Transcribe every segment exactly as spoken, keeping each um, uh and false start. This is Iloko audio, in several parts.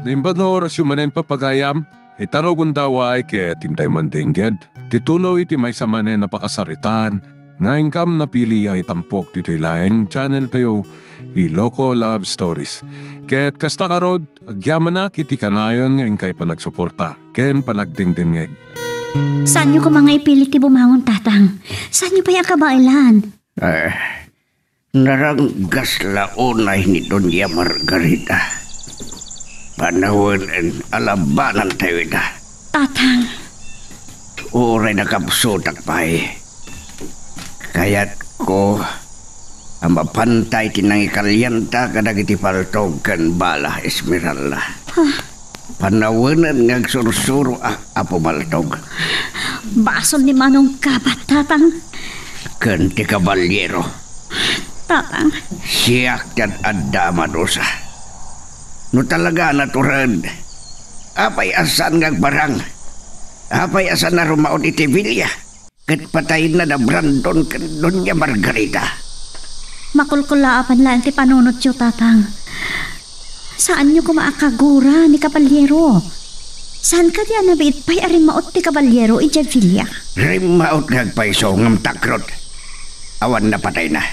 Naimbag nga orasyo manen, papagayam, ita rugonda, ket intay man dengged ti tuloy ti maysa manen a pakasaritaan nga inkam napili a itampok ditoy laeng channel tayo, Ilocos Love Stories. Ket kasta ngarud, agyamanak iti kanayon nga inkay panagsuporta ken panagdengdengngeg. Saanyo koma nga ipilit ti bumangon, Tatang. Saanyo pay a kabaelan. Eh, naranggas la unay ni Doña Margarita. Panawen, alabanantayo ida. Tatang. Uray nakabsutak pay. Kayatko a mapantay ti nangikalianta kadagiti paltog ken bala, Esmeralda. Ah. Panawenan nga agsursuro a, Apo Maltog. Basol ni Manong Gabat, Tatang. Ken ti kabaliero. Tatang. Siak ti ad-adda a madusa. No talaga natured, apay a saan nga agbarang? Apay a saan a rumaut iti Villa? Ket patayenna da Brandon ken Doña Margarita. Makulkulaapan laeng ti panunotyo, Tatang. Saanyo koma a kagura ni kabaliero. Saan kadi a nabiit pay a rimmaut ti kabaliero idiay Villa? Rimmaut nga agpayso ngem takrot. Awan napatayna.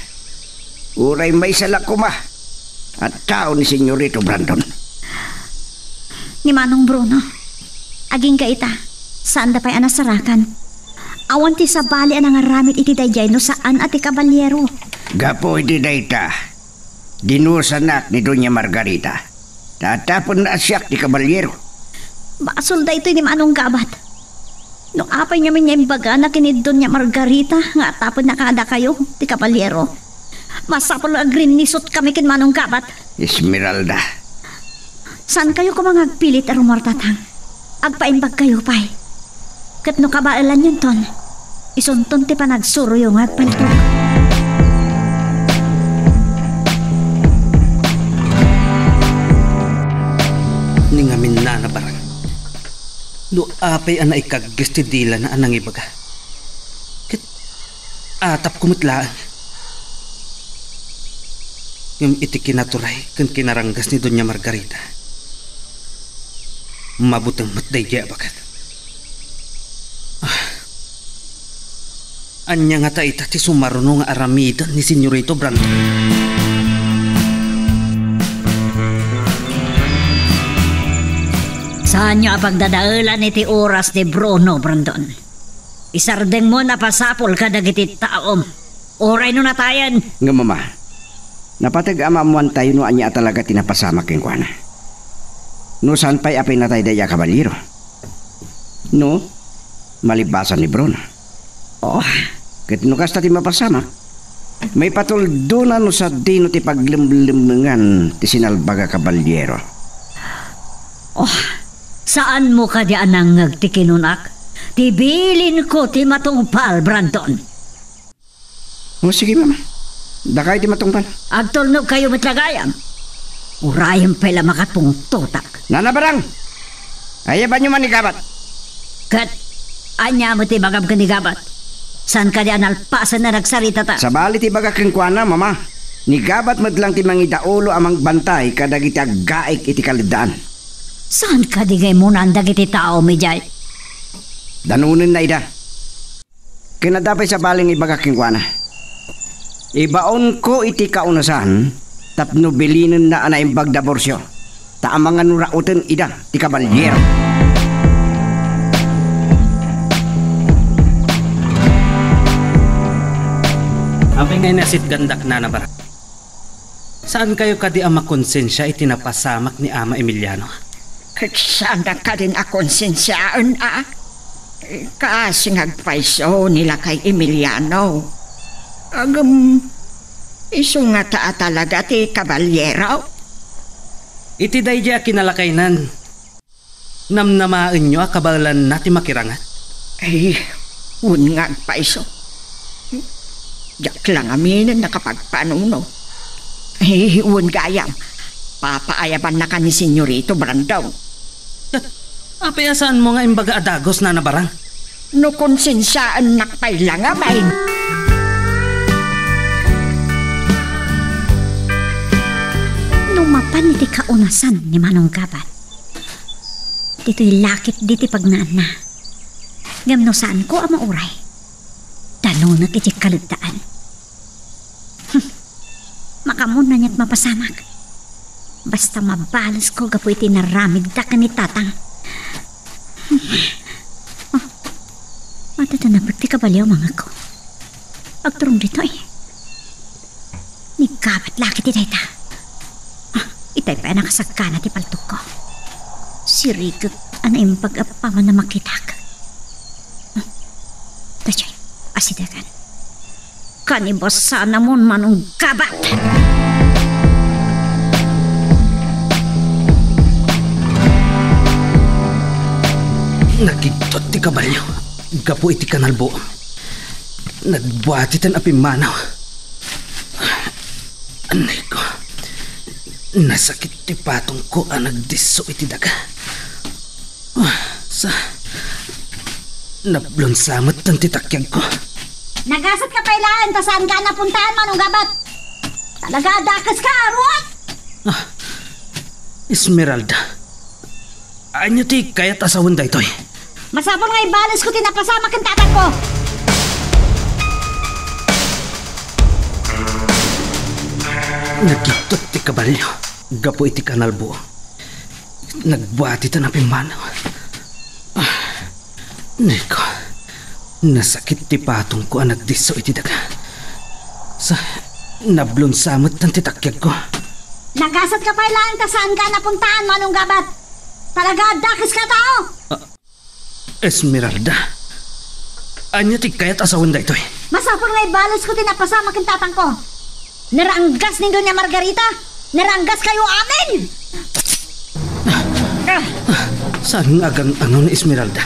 Uray maysa la koma a tao ni Senyorito Brandon. Ni Manong Bruno. Agingga ita, saanda pay a nasarakan. Awan ti sabali a nangaramid iti daydiay no saan a ti kabaliero. Gapu iti dayta, dinusanak ni Doña Margarita. Ta tapno a siak ti kabaliero. Basol daytoy ni Manong Gabat. No apay ngamin nga imbagana ken ni Doña Margarita nga tapno a kadakayo ti kabaliero, masapul nga agrinnisot kami ken Manong Gabat. Esmeralda. Saankayo koma nga agpilit a rummuar, Tatang. Agpaimbagkayo pay. Ket no kabaelanyonton, isunton ti panagsuroyo nga agpaltog. Ni ngamin, Nana Barang, no apay a naikagges ti dilana a nangibaga, ket atapko met laeng. Ngem iti kinaturay ken kinaranggas ni Doña Margarita, mabuteng met daydiay a baket. Ah. Ania ngata ita ti sumaruno nga aramiden ni Senyorito Brandon? Saanyo a pagdadaelan iti oras ni Bruno, Brandon. Isardengmo a pasapul kadagiti taom, uray no natayen. Ngem, Mama, napateg a maammoantayo no ania a talaga ti napasamak kenkuana. No saan pay a pinatay daydiay a kabaliero. No, malibasan ni Bruno. Oh. Ket no kasta ti mapasamak, maipatuldona no sadino ti paglemlemmengan ti sinalbag a kabaliero. Oh, saanmo kadi a nangngeg ti kinunak? Ti bilinko ti matungpal, Brandon. O, sige, Mama. Dakay ti matungpal. Agtulnogkayo met la gayam. Urayem pay la makatungtotak. Nana Barang! Ayabanyo man ni Gabat. Ket ania met ti ibagam ken ni Gabat? Saan kadi a nalpasen a nagsaritata? Sabali ti ibagak kenkuana, Mama. Ni Gabat met lang ti mangidaulo a mangbantay kadagiti aggaik iti kaleddaan. Saan kadi nga immunan dagiti taom idiay? Danonenna ida. Ken adda pay sabali nga ibagak kenkuana. Ibaonko iti kaunasan tapno bilinenna a naimbag diborsio, ta amangan no rauten ida ti kabaliero. Apay nga inasitgandak, Nana Barang? Saankayo kadi a makonsensia iti napasamak ni Ama Emiliano? Ket saanak kadin a konsensiaen a? Kaasi nga agpayso ni lakay Emiliano. Ngem, isu ngata a talaga ti kabaliero? Iti daydiay a kinalakaynan, namnamaenyo a kabaelanna ti makirangat? Ay, wen nga agpayso. Diak la ngaminen nakapagpanuno. Ay, wen gayam, papaayabannaka ni Senyorito Brandon. Ket apay a saanmo nga imbaga a dagus, Nana Barang? No konsensiaennak pay la ngamin. No mapan iti kaunasan ni Manong Gabat, Ditoy laketdi ti pagnaanna. Ngem no saanko a mauray, danunek iti kaleddaen. Hmm. Makaammoan aniat mapasamak. Basta mabalesko gapu iti naramidda ken ni Tatang. Hmm. Oh. Adda napek ti kabalio a mangngegko. Agturong ditoy. Ni Gabat la ketdi dayta. Ah, itay pay a nakasagkana ti paltogko. Sirikek a naimbag a paman a makitak. Ah, daytoy, asidegen. Kanibasanamon, Manong Gabat! Nagigtot ti kabalio gapu iti kanalbuong. Nagbuatiten a pimmanaw. Annayko, nasakit ti patongko a nagdisso iti daga. Sa, nablonsa metten ti takyagko. Nagasatka pay laeng ta saanka a napuntaan, Manong Gabat. Talaga a dakeska, ruot! Ah, Esmeralda. Ania ti kayat a sawen daytoy? Masapul nga ibalesko ti napasamak ken tatangko. Nagigtot ti kabalio gapu iti kanalbuong. Nagbuatiten a pimmanaw. Ah, Niko, nasakit ti patongko a nagdisso iti daga. Sa, nablonsa metten ti takyagko. Nagasatka pay laeng ta saanka a napuntaan, Manong Gabat. Talaga a dakeska a tao. Ah, Esmeralda, ania ti kayat a sawen daytoy? Masapul nga ibalesko ti napasamak ken tatangko. Naranggas ni Doña Margarita! Naranggaskayo amin! Ah! Saan nga agang-angaw ni Esmeralda?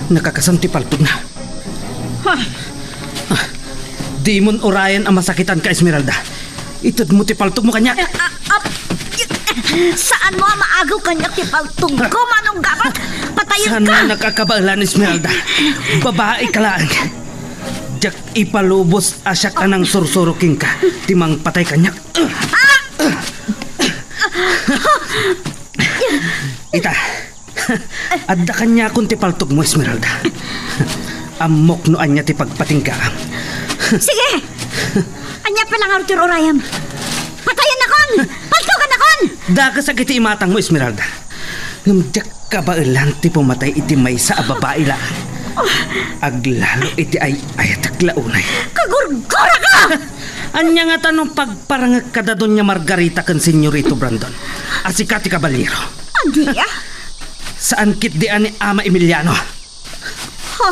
Nakakasan ti paltogna. Ah! Ah! Dimon urayen a masakitanka, Esmeralda. Itedmo ti paltogmo kaniak. Ah, ah, ah, saanmo a maagew kaniak ti paltogko, Manong Gabat? Patayenka! Saan nga nakakabaelan, Esmeralda? Babaika laeng. Diak ipalubos a siak a nangsursuro kenka ti mangpatay kaniak. Ita, adda kaniakon ti paltogmo, Esmeralda. Ammok no ania ti pagpatinggaam. Sige! Ania pay la ngarud ti urayam? Patayennakon! Paltogannakon! Dakesak iti imatangmo, Esmeralda. Ngem diak kabaelan ti pumatay iti maysa a babai laeng. Aglalo iti ay-ayatek la unay. Kagurguraka! Ania ngata no pagparangek kada Doña Margarita ken Señorito Brandon a sika ti kabaliro? Ania? Saan ketdi a ni Ama Emiliano? Ha?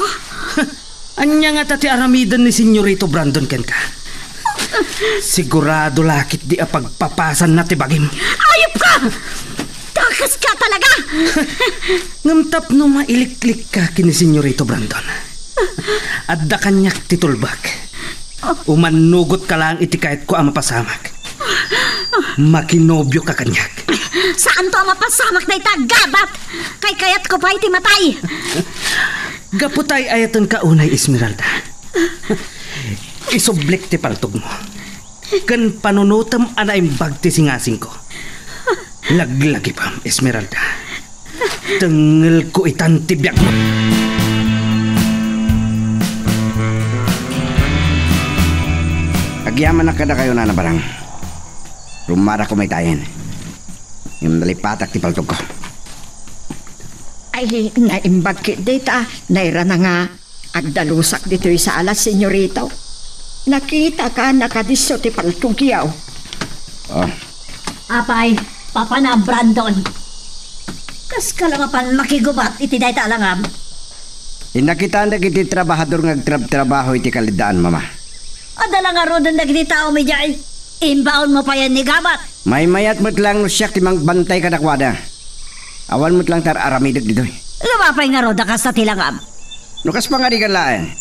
Ania ngata ti aramiden ni Señorito Brandon kenka? Sigurado la ketdi a pagpapasanna ti bagim. Ayupka! Dakeska talaga! Ngem tapno mailiklikka ken ni Señorito Brandon, adda kaniak ti tulbek. Umannugotka laeng iti kayatko a mapasamak. Makinobioka kaniak. Saanto a mapasamak dayta, Gabat! Kaykayatko pay ti matay! Gapu ta ay-ayatenka unay, Esmeralda, isublik ti paltogmo ken panunotem a naimbag ti singasingko. Laglagipem, Esmeralda. Tengngelko itan ti biagmo. Agyamanak kadakayo, Nana Barang. Rumarak umaytayen. Ngem nalipatak ti paltogko. Ay, naimbag ketdi ta nairana nga agdalusak ditoy sala, Señorito. Nakitaka, nakadisso ti paltogyo. Ah. Apay, Papa na Brandon. Kaska la mapan makigubat iti dayta a langab? Innakitan dagiti trabahador nga agtrabtrabaho iti kaleddaan, Mama. Adda la ngaruden dagiti taom idiay. Imbaonmo payen ni Gabat. Maymayat met laeng no siak ti mangbantay kadakuada. Awan met laeng ti ar-aramidek ditoy. Ngem apay ngarud a kasta ti langab? No kas pangarigan laeng,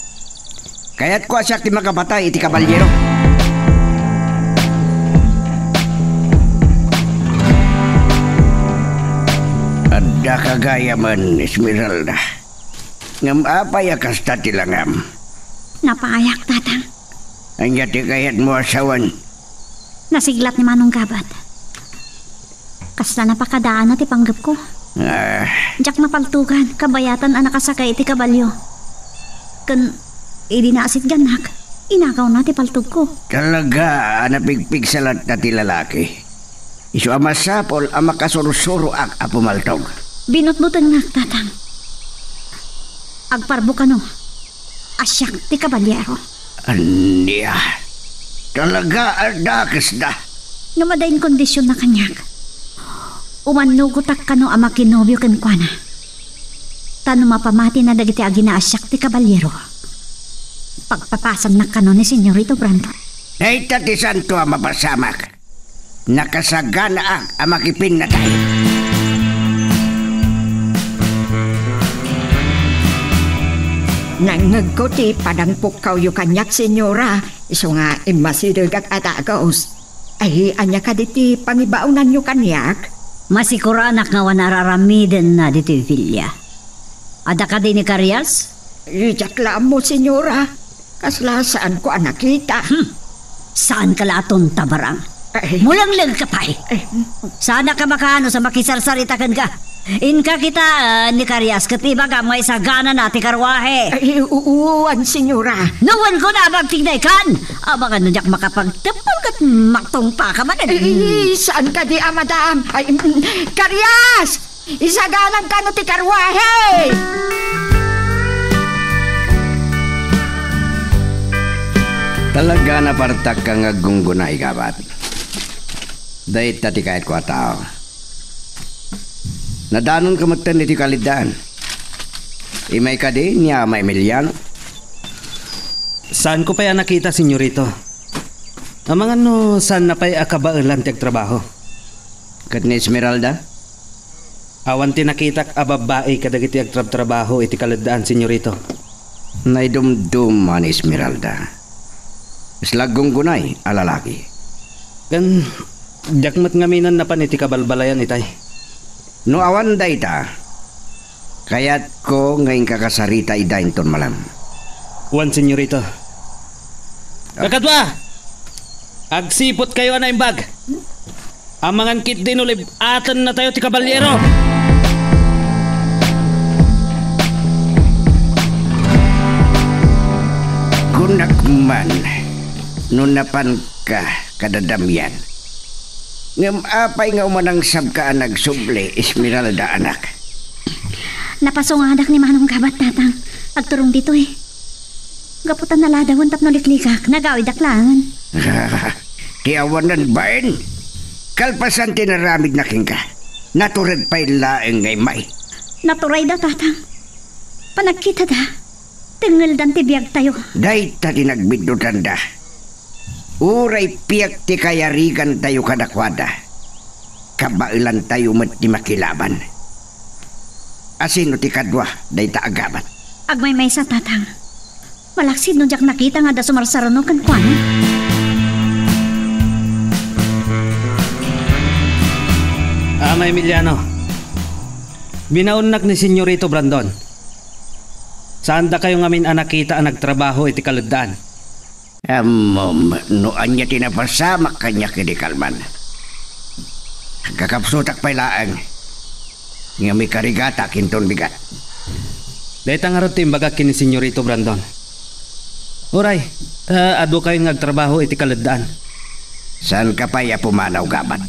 kayatko a siak ti makapatay iti kabaliro. Addaka gayamen, Esmeralda. Ngem apay a kasta ti langam? Napaayak, Tatang. Ania ti kayatmo a sawen? Nasiglat ni Manong Gabat. Kasla napakadaanna ti panggepko. Ah. Diak mapaltugan, kabayatan a nakasakay iti kabalio. Ken idi naasitgannak, inagawna ti paltogko. Talaga a napigpigsa latta ti lalaki. Isu a masapul a makasursuroak a pumaltog. Binutbutengnak, Tatang. Agparbo kano a siak ti kabaliero. Ania? Talaga a dakesda? Ngem adda inkondisionna kaniak. Umannugotak kano a makinobio kenkuana. Ta no mapamatina dagiti agina a siak ti kabaliero, pagpapasannak kano ni Senyorito Brandon. Dayta ti santo a mapasamak. Nakasaganaak a makipinnatay. Nangngegko ti panangpukkawyo kaniak, Senyora, isu nga immasidegak a dagus. Ay, ania kadi ti pangibaonanyo kaniak? Masikuranak nga awan a ar-aramidenna ditoy villa. Adda kadi ni Carias? Diak la ammo, Senyora. Kasla saanko a nakita. Hmm. Saanka la a tonta, Barang. Ay. Mulenglengka pay. Ay. Saanak a makaanus a makisarsarita kenka. Inka kitaen ni Carias ket ibagam nga isaganana ti karwahe. Ay, u-, uwan, Senyora. No, wen ko na, agtignaykan. Amangan no diak makapagteppol ket matungpaka manen. Ay, saan kadi a madam? Ay, mm, Carias! Isaganam kano ti karwahe! Talaga napartakka nga aggunggunay, Gabat. Dayta ti kayatko a tao. Nadanonka metten iti kaleddaan. Imay kadi ni Ama Emiliano? Saanko pay a nakita, Senyorito. Amangan no saanna pay a kabaelan ti agtrabaho. Ket ni Esmeralda? Awan ti nakitak a babbai kadagiti agtrabtrabaho iti kaleddaan, Senyorito. Naidumduma ni Esmeralda. Kasla aggunggunay a lalaki. Ken, diak met ngamin a napan iti kabalbalayan itay. No awan dayta, kayatko nga inkakasarita ida inton malam. Wen, Senyorito. Ah. Kakadua! Agsiputkayo a naimbag. Amangan ketdi no lib-atennatayo ti kabalyero. Kunak man no napanka kada Damian. Ngem apay nga umanangsabka a nagsubli, Esmeralda, anak? Napasungadak ni Manong Gabat, Tatang. Agturong ditoy. Gapu ta naladawen tapno liklikak, nagawidak laengen. Ti awanan bain. Kalpasan ti naramidna kenka, natured pay laeng nga immay. Naturayda, Tatang. Panagkitada, tengngeldan ti biagtayo. Dayta ti nagbiddutanda. Uray piek ti kayarigantayo kadakuada, kabaelantayo met ti makilaban. Asino ti kadua dayta a Gabat? Agmaymaysa, Tatang. Malaksid no diak nakita nga adda sumarsaruno kenkuana. Ama Emiliano, binaonnak ni Senyorito Brandon. Saandakayo ngamin a nakita a nagtrabaho iti kaleddaan. Ammom no ania ti napasamak kaniak idi kalman. Agkakapsutak pay laeng, ngem ikarigatak inton bigat. Dayta ngarud ti imbagak ken ni Senyorito Brandon. Uray, eh, adu kayon nga agtrabaho iti kaleddaan. Saanka pay a pumanaw, Gabat?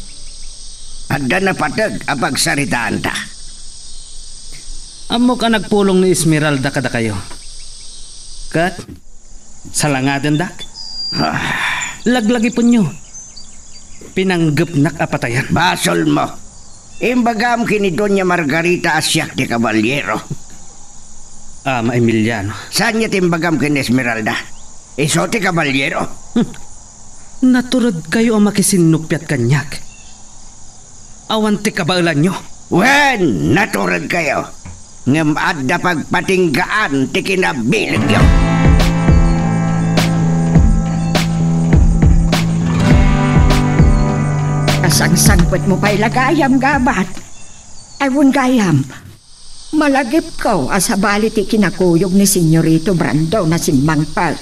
Adda napateg a pagsaritaanta. Ammok a nagpulong ni Esmeralda kadakayo. Ket salangadendak. Ah. Laglagipenyo. Pinanggepnak a patayan. Basolmo. Imbagam ken ni Doña Margarita a siak ti kabalyero. Ama Emiliano. Saanna ti imbagam ken ni Esmeralda? Isu ti kabalyero. Hmm. Naturedkayo a makisinnupiat kaniak. Awan ti kabaelanyo. Wen, naturedkayo. Ngem adda pagpatinggaan ti kinabiligyo. Kasangsangpetmo pay la gayam, Gabat. Ay, wen gayam, malagipko a sabali ti kinakuyog ni Senyorito Brandon a simmangpet.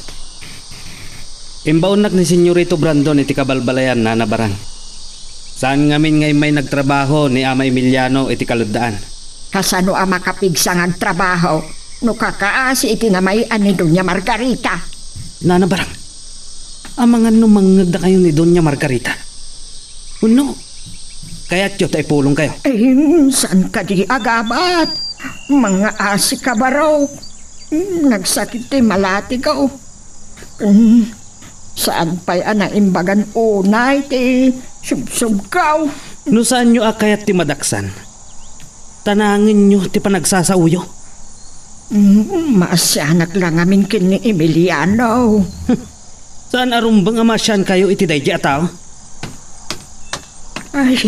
Imbaonnak ni Senyorito Brandon iti kabalbalayan, Nana Barang. Saan ngamin nga immay nagtrabaho ni Ama Emiliano iti kaleddaan. Kasano a makapigsa nga agtrabaho no kakaasi iti namay-an ni Doña Margarita? Nana Barang, amangan no mangngegdakayo ni Doña Margarita. Wenno, kayatyo ta ipulongkayo? Em, saan kadi a gabat? Mangaasi ka, barok. Em, nagsakit ti malatigaw. Em, saan pay a naimbagan unay ti subsubkaw? No saanyo a kayat ti madaksan, tanangenyo ti panagsasaoyo. Mm, maasianak la ngamin ken ni Emiliano. Saan a rumbeng a maasiankayo iti daydi a tao? Ay,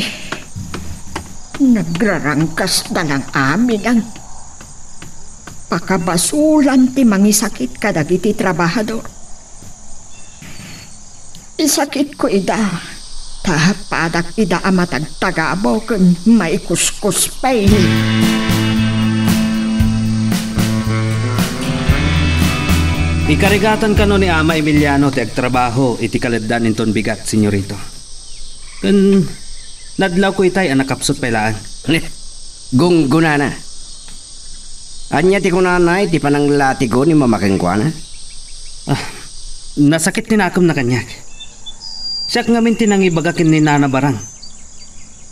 nagrarangkasda lang amin ang pakabasolan ti mangisakit kadagiti trabahador. Isakitko ida, ta padak ida a matagtagabo ken maikuskus pay. Ikarigatan kano ni Ama Emiliano ti agtrabaho iti kaleddan inton bigat, Senyorito. Ken nadlawko itay a nakapsut pay laeng. Gunggonana. Ania ti kunana iti pananglatigo ni Mama kenkuana? Ah, nasakit ti nakemna kaniak. Siak ngamin ti nangibaga ken ni Nana Barang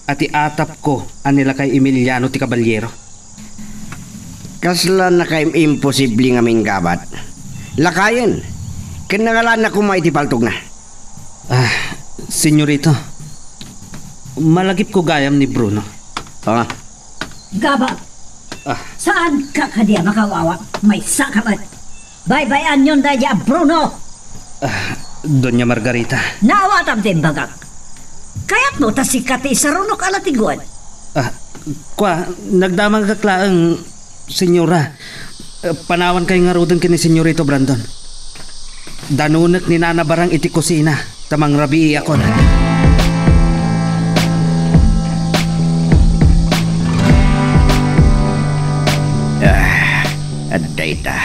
a ti atapko a ni lakay Emiliano ti kabalyero. Kasla nakaim-imposible ngamin gabat. Lakayen, ken nangalaanna koma iti paltogna. Ah, Senyorito, malagipko gayam ni Bruno. Ah, Gaba! Ah. Saan ka kadi a makawawa? Maysa ka met. Baybay-anyon daydi a Bruno! Ah, Doña Margarita. Naawatam ti imbagak. Kayatmo ta sika ti isarunok a latigoen? Ah, kua, nagdamagak laeng, Senyora. Eh, panawankayo ngaruden ken ni Senyorito Brandon. Danunek ni Nana Barang iti kusina. Ta mangrabiiakon. Ah, adda ita.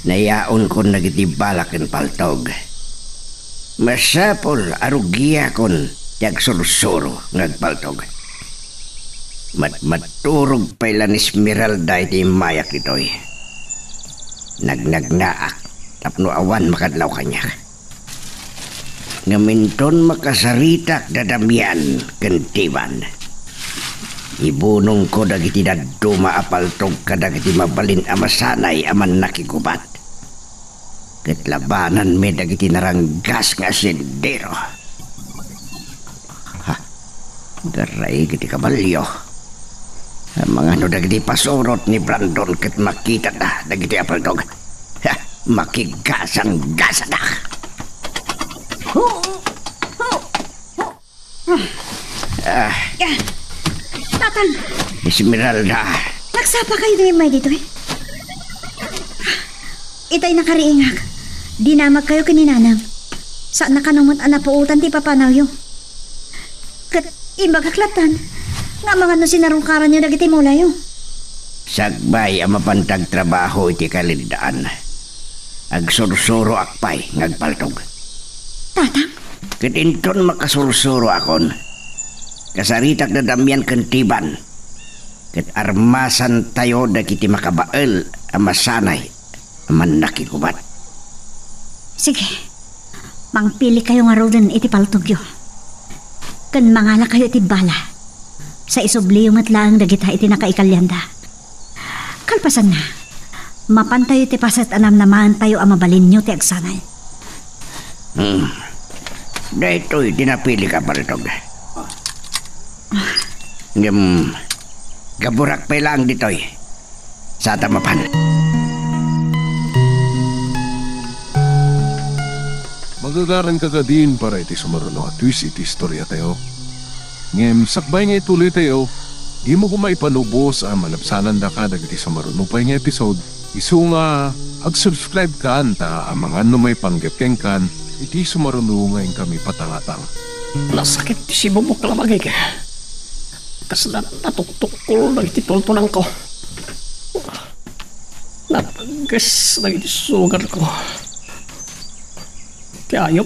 Nayaonkon dagiti bala ken paltog. Masapul a rugiakon ti agsursuro nga agpaltog. Matmaturog pay la ni Esmeralda iti immayak ditoy. Nagnagnaak tapno awan makadlaw kaniak. Ngem inton makasaritak da Damian ken Tiban, ibunongko dagiti dadduma a paltog kadagiti mabalin a masanay a mannakigubat. Ket labananmi dagiti naranggas nga asendero. Ha, garay iti kabalio. Amangan no dagiti pasurot ni Brandon ket makitana dagiti a paltog. Ha, makigasang-gasadak. Ah. Ah. Tatang! Esmeralda. Nagsapa kayo ni May ditoy? Itay nakariingak. Dinamag kayo ken ni Nanang. Saan na kano met a napuotan ti papanawyo. Ket imbagak lattan nga amangan no sinarungkaranyo dagiti mulayo. Sakbay a mapanta agtrabaho iti kaleddaan, agsursuroak pay nga agpaltog. Tatang? Ket inton makasursuroakon, kasaritak da Damian ken Tiban, ket armasantayo dagiti makabael a masanay a mannakigubat. Sige, mangpili kayo ngaruden iti paltogyo. Ken mangala kayo iti bala. Sa isubliyo met laeng dagita iti nakaikalianda. Kalpasanna, mapantayo iti paset a namnamaentayo a mabalinyo ti agsanay. Hmm. Daytoy ti napili ka, paltog. Ngem, gaburak pay laeng ditoy. Sata mapan. Magagaran ka kadin para iti sumaruno a twist iti istoriatayo. Ngem sakbay nga ituloytayo, dimo koma ipanubos a malabsanandaka dagiti sumaruno pay nga episode, isu nga ag-subscribe kan ta amangan no maipanggep kenkan iti sumaruno nga inkami patangatang. Nasakit ti sibubok a lamagik. Kasla natuktukkol dagiti tultunangko. Natagges dagiti sugarko. Ti ayup.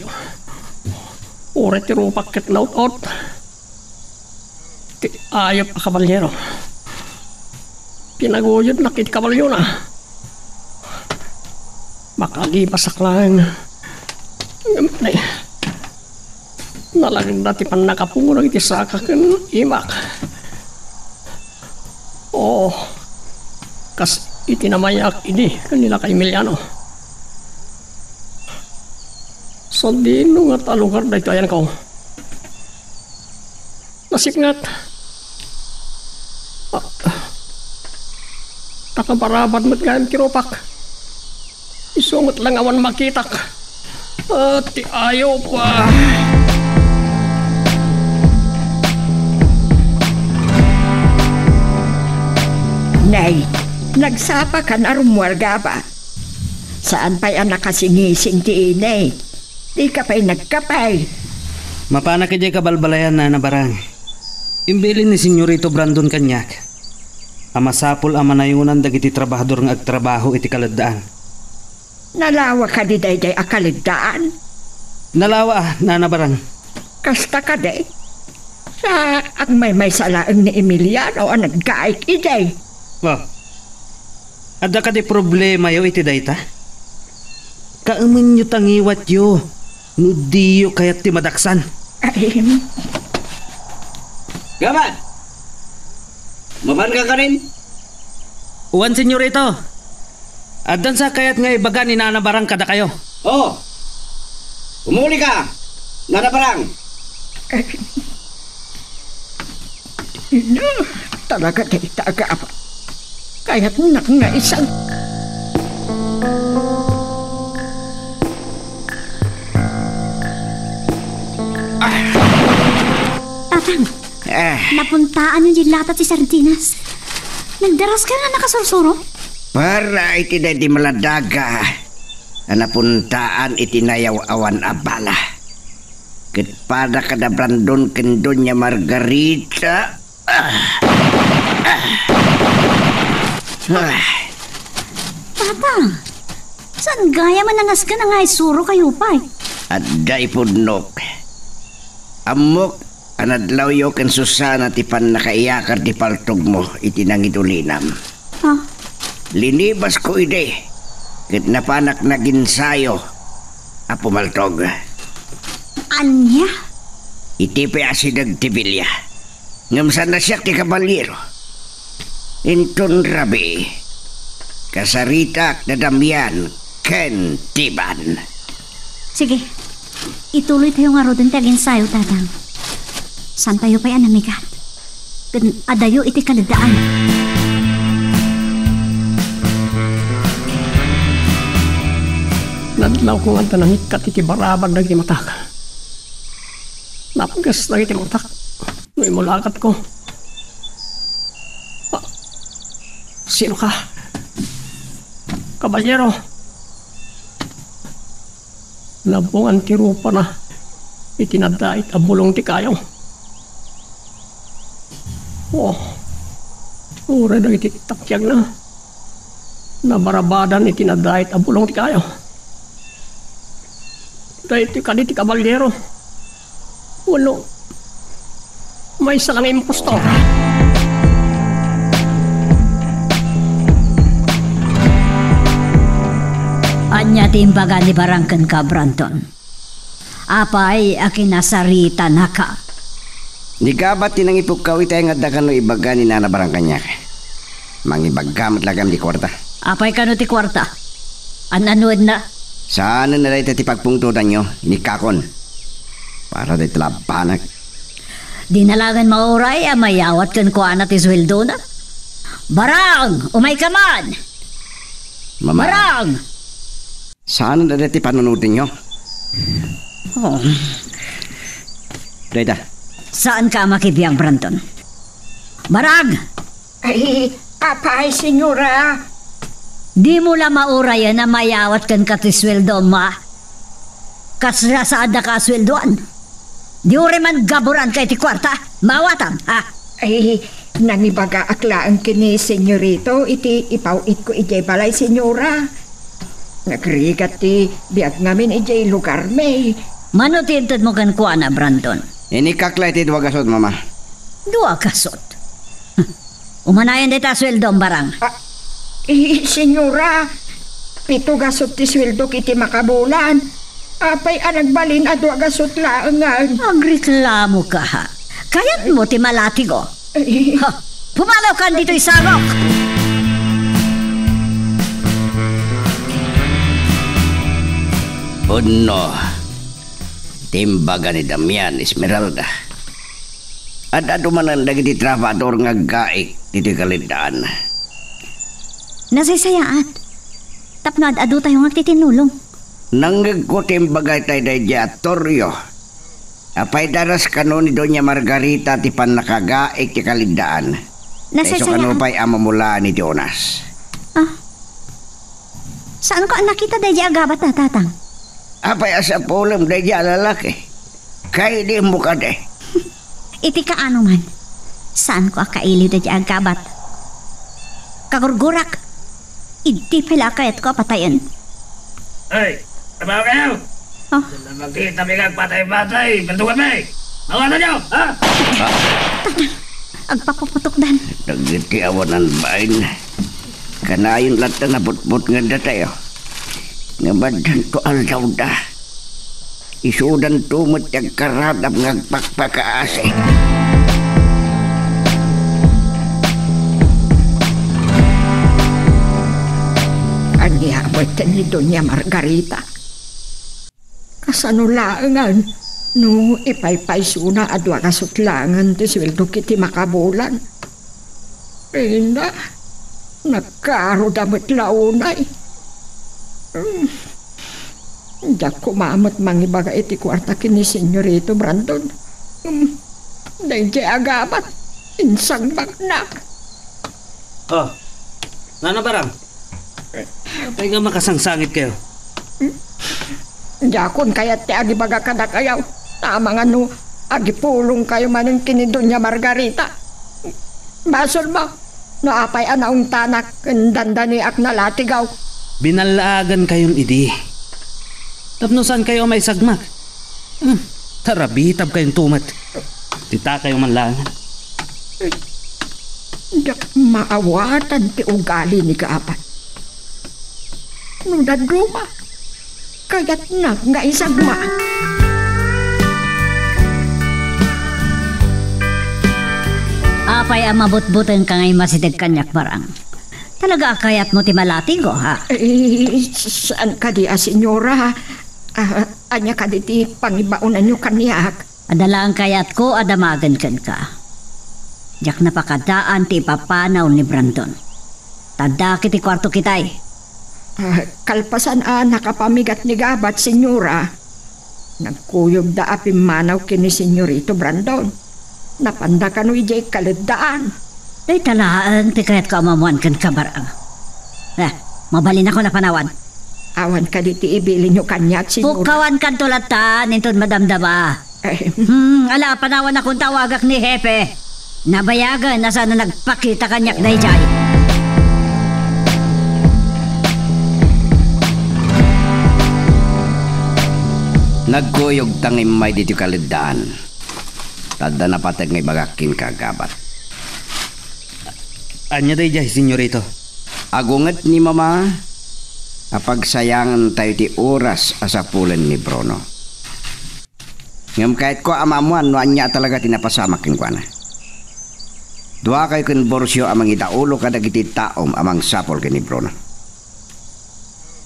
Uray ti rupak ket naut-ot. Ti ayup a kabalyero. Kinaguyodnak iti kabaliona. Makalipasak laeng. Ngem, nay, nalagda ti pannakapungo dagiti saka ken imak. Oo, kas iti namayak idi ken ni Lakay Emiliano. Sadino ngata a lugar daytoy, ayanko? Nasipnget. Ah, ta kabarabad met gayam ti rupak. Isu met lang awan makitak. Ah, ti ayo pa. Nay, nagsapa ka na rummuar gaba. Saan pay a nakasingising ti init. Dika pay nagkape. Mapanak idiay kabalbalayan, Nana Barang. Imbilin ni Senyorito Brandon kaniak a masapul a manayonan dagiti trabahador nga agtrabaho iti kaleddaan. Nalawa kadi daydiay a kaleddaan? Nalawa, Nana Barang. Kasta kadi? Sa agmaymaysa laeng ni Emiliano a naggaik idiay. Oh. Adda kadi problemayo iti dayta? Kaemenyo ta ngiwatyo no diyo kayat ti madaksan. Ay. Gabat! Mapan ka kanin? Wen, Senyorito. Addan sa kayat nga ibaga ni Nana Barang kadakayo? Oo. Umuli ka, Nana Barang. Ina, talaga dayta agama. Kayatnak nga isang... Tatang, Eh. Napuntaan yung lata ti sardinas. Nagdaras ka nga nakasursuro? Para iti daydi maladaga a napuntaan iti nayaw-awan a bala. Ket pada kada Brandon ken Doña Margarita. Ah. Ah. Ah. Papa, saan gayam a nangasken a nga isuro kayo pay? Adda ipudnok. Ammok a nadlawyo ken Susana ti pannakaiyakar ti paltogmo iti nangidulinam. Ah. Linibasko idi, ket napanak naginsayo a pumaltog. Ania? Iti pay asideg ti bilia. Ngem saan a siak ti kabalyero. Inton rabii, kasaritak da Damian ken Tiban. Sige, ituloy tayo ngaruden ti aginsayo, Tatang. Saan tayo pay a namigat? Ken adayo iti kaleddaan. Nadlawko nga adda nangikkat iti barabag dagiti matak. Napges dagiti matak no immulakatko. Ah, sino ka? Kabalyero, nabungan ti rupana iti nadait a bulong ti kayo. Oh, uray dagiti takiagna. Nabarabadan iti nadait a bulong ti kayo. Daytoy kadi ti kabalyero. Wenno, maysa lang impostor. Ania ti imbaga ni Barang kenka, Brandon? Apay a kinasaritanaka? Ni Gabat ti nangipukkaw itay nga adda kano ibaga ni Nana Barang kaniak. Mangibaga met laeng ti kuarta. Apay kano ti kuarta? An-anuenna? Saanen a dayta ti pagpungtotanyo, inikkakon. Para dayta labanak. Dina laeng mauray a mayawat kenkuana ti sueldona. Barang! Umayka man! Mama. Barang! Saan a dayta ti panunotenyo? Oh. Dayta. Saanka a makibiag, Brandon? Barang! Ay, apay, senyora? Dimo la maurayen a mayawat kenka ti sueldom, a? Kasla saaddaka a sueldoan? Di uray man gaburanka iti kuarta, maawatam, ha? Ay, nangibagaak laeng ken ni Senyorito iti ipaw-itko idiay balay, Senyora. Nagrigat ti biag ngamin idiay lugarmi. Mano ti intedmo kenkuana, Brandon? Inikkak la iti dua gasut, Mama. Dua gasut? Umanayon dayta a sueldom, Barang. Ah, eh, senyora, pito gasut ti sueldok iti makabulan. Apay a nagbalin a dua gasut laengen? Agreklamoka, ha? Kayatmo ti malatigo? Eh. Ha, pumalawkan ditoy sarok! Pudno ti imbaga ni Damian, Esmeralda. Ad-adu manen dagiti trabahador nga aggaik ditoy kaleddaan. Nasaysayaat. Tapno ad-adutayo nga agtitinnulong. Nangngegko ti imbaga itay daydiay a Torrio. Apay daras kano ni Doña Margarita ti pannakagaik ti kaleddaan? Nasaysayaat. Isu kano pay a mamulaan iti onas? Ah. Saanko a nakita daydiay a gabat, Tatang. Apay a sapulem daydiay a lalaki? Kailiwmo kadi. Iti kaano man, saanko a kailiw daydiay a gabat. Kagurgurak, idi pay la a kayatko a patayen. Ay, trabaho kayo! Oh. Nakita mi nga patay-patay, baldugan mi! Mawala niyo, ha? Tatang, agpapuputok dan. Dagiti awanan bain. Kanayon latta nga butbutngen datayo. Ngem addanto aldawda. Isudanto met ti agkaradam nga agpakpakaasi. Ania met ni Doña Margarita? Kasano laengen no ipaypaysona a dua gasut laengen ti sueldok iti makabulan? Reyna, nagkaroda met la unay. Hmm. Diak koma met mangibaga iti kuarta ken ni Senyorito Brandon. Hmm. Daydiay a gabat, insagmaknak. Oh, nana Barang? Apay nga makasangsangit kayo? Diakon kayat ti agibaga kadakayo. Amangan no agipulong kayo manen ken ni Doña Margarita. Basol mo, no apay a naungtanak ken dandaniak nalatigaw. Binallaagan kayon idi. Tapno saan kayo a maisagmak? Hmm, tarabitab kayonto met. Ti takayo man laeng. Diak maawatan ti ugali ni Gabat. No dadduma, kayatna nga isagma. Apay a mabutbutengka nga immasideg kaniak, Barang? Talaga a kayatmo ti malatigo, ha? Eh, saan kadi a, senyora? Ah, ania kadi ti pangibaonanyo kaniak? Adda laeng kayatko a damagen kenka. Diak napakadaan ti ipapanaw ni Brandon. Ta adda iti kuarto kitay. Ah, kalpasan a nakapamigat ni Gabat, senyora, nagkuyogda a pimmanaw ken ni Senyorito Brandon. Napanda kano idiay kaleddaan. Dayta laeng ti kayatko a maammoan kenka, Barang. Eh, mabalinakon a panawan. Awan kadi ti ibilinyo kaniak, senyora? Pukkawankanto latta, inton madamdama. Eh. Hmm, ala, panawanakon ta awagak ni Hepe. Nabayagen a saan a nagpakita kaniak daydiay. Nagkuyogta nga immay ditoy kaleddaan. Ta adda napateg nga ibagak kenka, Gabat. Ania daydiay, senyorito? Agunget ni Mama a pagsayangentayo ti oras a sapulen ni Bruno. Ngem kayatko a maammoan no ania talaga ti napasamak kenkuana. Duakayo ken Borcio a mangidaulo kadagiti taom a mangsapul ken ni Bruno.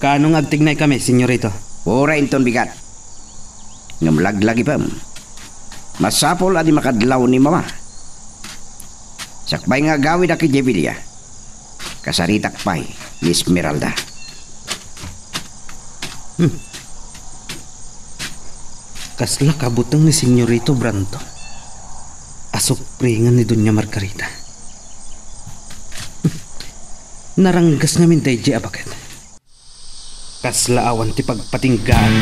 Kaano nga agtignaykami, senyorito? Uray inton bigat. Ngem laglagipem. Masapul a di makadlaw ni Mama. Sakbay nga agawidak idiay bilia, kasaritak pay ni Esmeralda. Hmm. Kasla kabuteng ni Senyorito Brandon a supringen ni Doña Margarita. Hmm. Naranggas ngamin daydiay a baket. Kasla awan ti pagpatinggaan.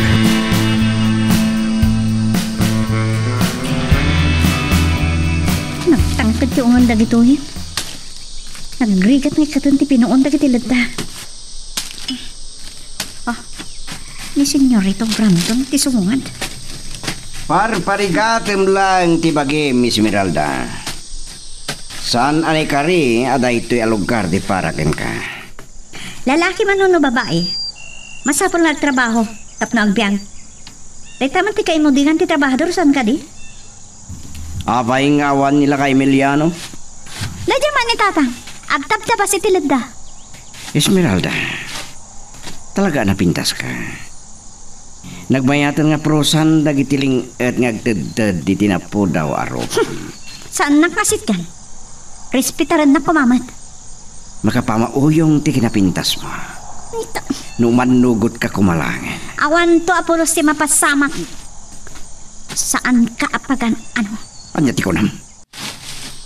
Nagtangked ti ungan dagitoy. Nagrigat nga ikkaten ti pinuon dagiti ledda. Ah, ni Senyorito Brandon ti sumungad. Parparigatem laeng ti bagim, Esmeralda. Saan a naikari a daytoy a lugar ti para kenka. Lalaki man wenno babai, masapul nga agtrabaho tapno agbiag. Dayta man ti kaimudengan ti trabahador, saan kadi? Apay nga awan ni Lakay Emiliano? Daydiay man ni Tatang, agtabtabas iti ledda. Esmeralda, talaga a napintaska. Nagmayaten nga prusan dagiti ling-et nga agtedted iti napudaw a rupam. Saannak nga sitgan. Respetarennak koma met. Makapamauyong ti kinapintasmo. Ita- No mannugotka koma laengen. Awanto a pulos ti mapasamak. Saanka a pagan-ano. Ania ti kunam?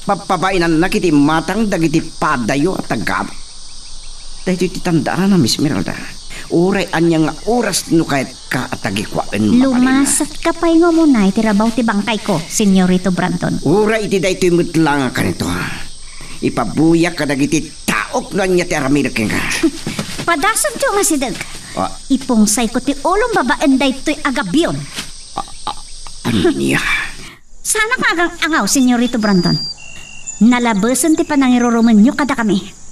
Papabainannak iti imatang dagiti padayo a taga-abak. Daytoy ti tandaanam, Esmeralda. Uray ania nga oras no kayatka a tagikuaen, mabalin. Lumasatka pay nga umuna iti rabaw ti bangkayko, Senyorito Brandon. Uray iti daytoy met la nga kanito, ha? Ipabuyak kadagiti taok no ania ti aramidek kenka. Padasanto nga asideg. Ah. Ipungsayko ti ulom babaen daytoy a gabion. Ah, ah, ania? Saanak nga agang-angaw, Senyorito Brandon. Nalabesen ti panangirurumenyo kadakami.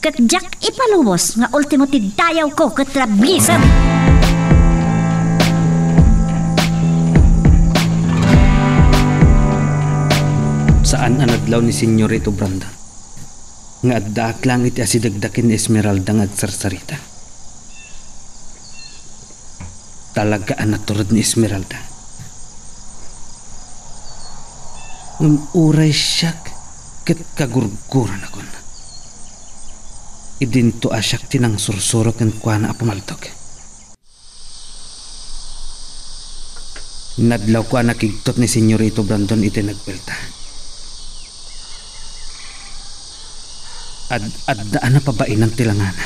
Ket diak ipalubos nga ultimo ti dayawko ket rabiesem. Saan a nadlaw ni Senyorito Brandon nga addaak laeng iti asidegda ken ni Esmeralda nga agsarsarita. Talaga a natured ni Esmeralda. Ngem uray siak ket kagurguranakon. Idinto a siak ti nangsursuro kenkuana a pumaldog. Nadlawko a nakigtot ni Senyorito Brandon iti nagbuelta. Ad-adda a napabainan ti langana.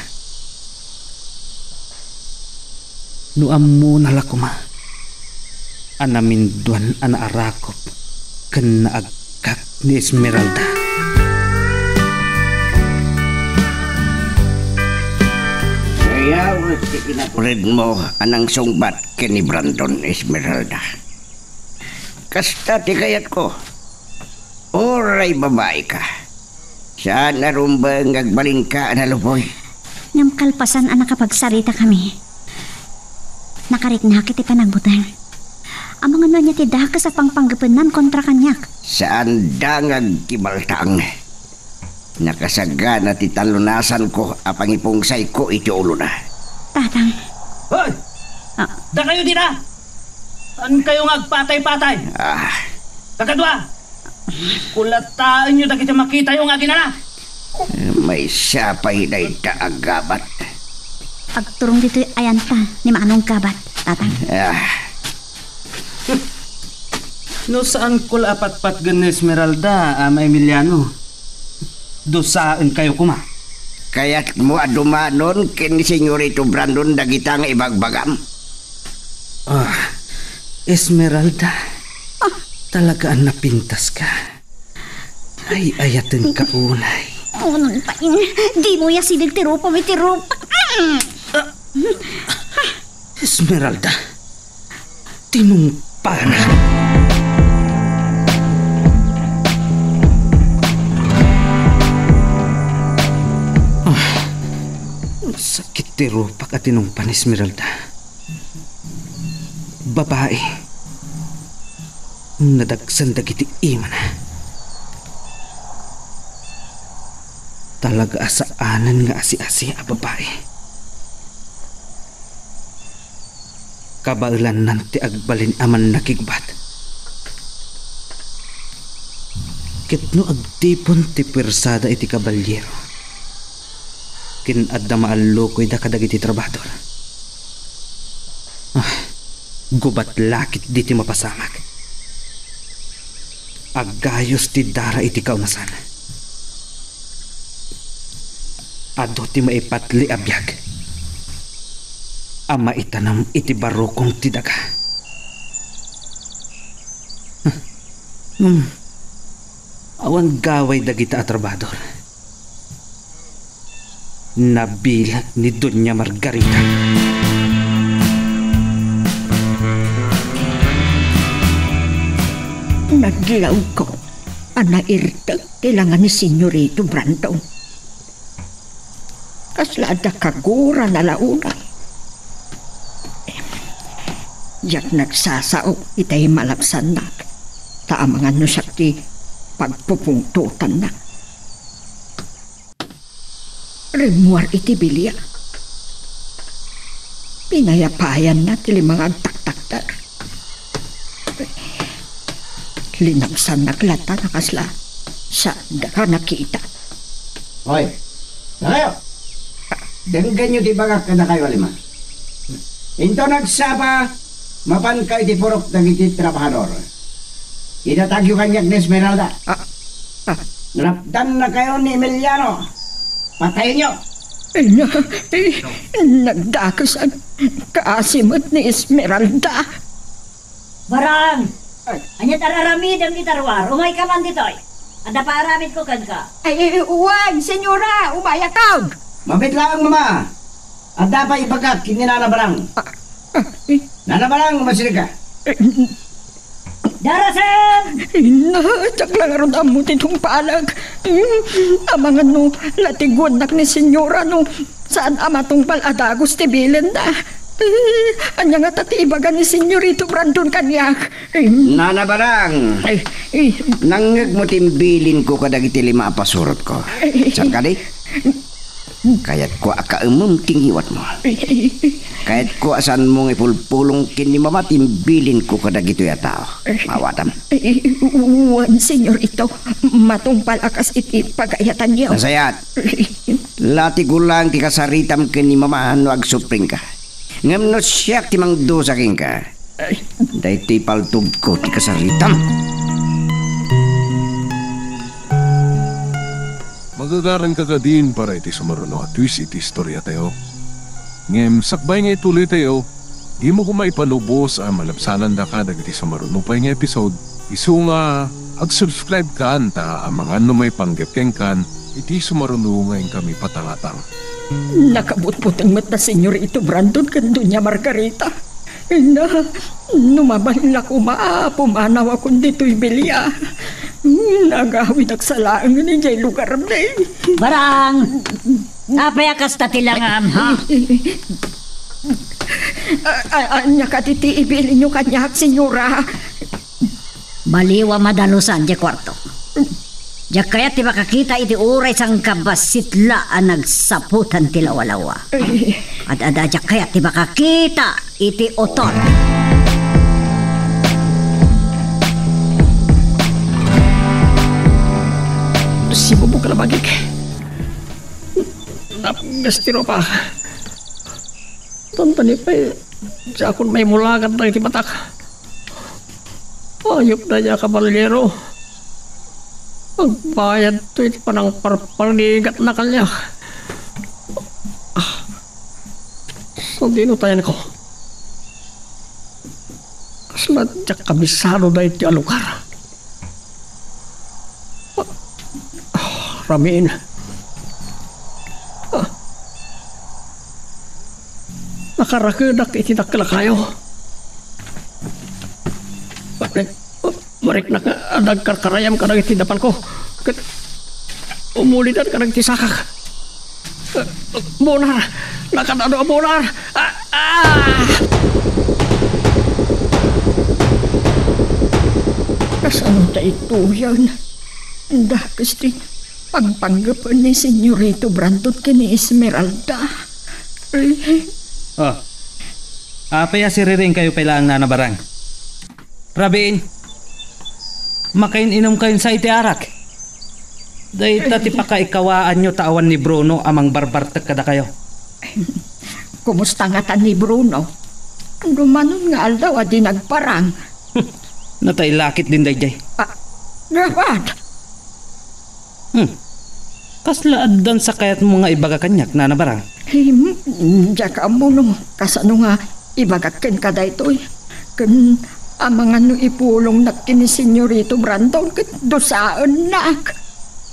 No ammona la koma a naminduan a naarakop ken naagkak ni Esmeralda. Sayawek ti kinaturedmo a nangsungbat ken ni Brandon, Esmeralda. Kasta ti kayatko. Uray babaika. Saan a rumbeng nga agbalinka a naluboy. Ngem kalpasan a nakapagsaritakami, nakariknak iti panagbuteng. Amangan no ania ti dakes a pangpanggepennan kontra kaniak. Saanda nga agkibaltaang. Nakasagana ti talunasanko a pangipungsayko iti ulona. Tatang. Hoy! Ah. Dakayo dita! Saankayo nga agpatay-patay? Ah. Kakadua! Kulataenyo dagiti makitayo nga aginana! Maysa pay dayta a gabat. Agturong ditoy ayanta ni Manong Gabat, Tatang. Ah. No saanko la a patpatgen ni Esmeralda, Ama Emiliano, dusaenkayo koma. Kayatmo a dumanon ken ni Senyorito Brandon dagita nga ibagbagam? Ah, Esmeralda, ah, talaga a napintaska. Ay, ayatenka unay. Unay pay, dimo asideg ti rupam iti rupak. Mm. Ah, Esmeralda, tinungpana. Ah, sakit ti rupak a tinungpan, Esmeralda. Babai. Nadagsen dagiti imana. Talaga a saanen nga asi-asi a babai. Kabaelannan ti agbalin a mannakigbat. Ket no agtipon ti puersada iti kabalyero, ken adda maallukoyda kadagiti trabahador. Ah, gubat la ketdi ti mapasamak. Aggayos ti dara iti kaunasan. Adu ti maipatli a biag a maitanem iti barukong ti daga. Ngem, awan gaway dagita a trabahador. Nabileg ni Doña Margarita. Nadlawko. a nairtek ti langa ni Senyorito Brandon. Kasla adda kagura na la unay. Diak nagsasao itay malabsannak, ta amangan no siak ti pagpupungtotanna. Rimmuar iti bilia. Pinayapayanna ti lima nga agtaktakder. Linabsannak latta a kasla saanda ka nakita. Hoy, dakayo! Denggenyo ti ibagak kadakayo a lima. Inton agsapa, mapanka iti purok dagiti trabahador. Idatagyo kaniak ni Esmeralda. Ah, ah. Napdannakayo ni Emiliano. Patayenyo! Ina, eh, nagdakesan. Kaasi met ni Esmeralda. Barang! Ay. Ania ti ar-aramidem iti ruar? Umayka man ditoy. Adda paaramidko kenka. Ay, wen, senyora, umayakan. Mabiit laeng, mama. Adda pay ibagak ken ni Nana Barang. Ah, ah, eh. Nana Barang, umasidegka. Eh, Darasen! Ina, diak la ngarud ammo ti tungpalek. Hmm, amangan no, latigwannak ni senyora no saan a matungpal a dagus ti bilinna. Eh, ania ngata ti ibaga ni Senyorito Brandon kaniak? Eh, Nana Barang, eh, eh. Nangngegmo ti imbilinko kadagiti lima a pasurotko. Eh, eh. Saan kadi? Kayatko a kaemem ti ngiwatmo. Kayatko a saanmo nga ipulpulong ken ni Mama ti imbilinko kadagitoy a tao. Maawatam. Wen, senyorito, matungpal a kas iti pagayatanyo. Nasayaat. Latigko laeng ti kasaritam ken ni Mama no agsupringka. Ngem no siak ti mangdusa kenka, daytoy paltogko ti kasaritam. Magagaranka kadin para iti sumaruno a twist iti istoriatayo. Ngem sakbay nga ituloytayo, dimo koma ipalubos a malabsanandaka dagiti sumaruno pay nga episode, isu nga ag-subscribe kan ta amangan no maipanggep kenkan iti sumaruno nga inkami patangatang. Nakabutbuteng met da Senyorito Brandon ken Doña Margarita. Ina, no mabalin la koma a pumanawakon ditoy bilia, nagawidak sa laengen idiay lugarmi. Barang! Apay a kasta ti langam, ha? A-, a-, ania kadi ti ibilinyo kaniak, senyora? Baliw a madalusan diay kuarto. Diak kayat ti makakita iti uray sangkabassit la a nagsaputan ti lawalawa. Eh. Ad-ada, diak kayat ti makakita iti utot. Sibubok a nabagik. Napgas ti rupa. Tantani pay, diakon maimulagan dagiti matak. Ayup daydiay a kabalero. Agbayadto iti panangparparigatna kaniak. Ah, sadino tayenko? Kasla diak kabisado daytoy a lugar. Ah, rabiin. Ah. Nakarakedak iti dakkel a kayo. Mariknak nga adda agkarkarayam kadagiti dapalko. Ket umulidan kadagiti sakak. Bunar! Nakadado a bunar! Ah! Ah! Kasano daytoyen? Dakes ti pangpanggepen ni Senyorito Brandon ken ni Esmeralda. Eh. Oh. Apay a siriringkayo pay laeng, Nana Barang? Rabiin, makain-inumkayon sa iti arak. Dayta ti pakaikawaanyo ta awan ni Bruno a mangbarbartek kadakayo. Kumusta ngata ni Bruno? Dumanon nga aldaw a di nagparang. Natay lakit din daydiay. Ah, gabat! Hmm. Kasla addan sa kayatmo nga ibaga kaniak, Nana Barang? Him, diak ammo no kasano nga ibagak kenka daytoy. Ken amangan no ipulongnak ken ni Senyorito Brandon ket dusaennak.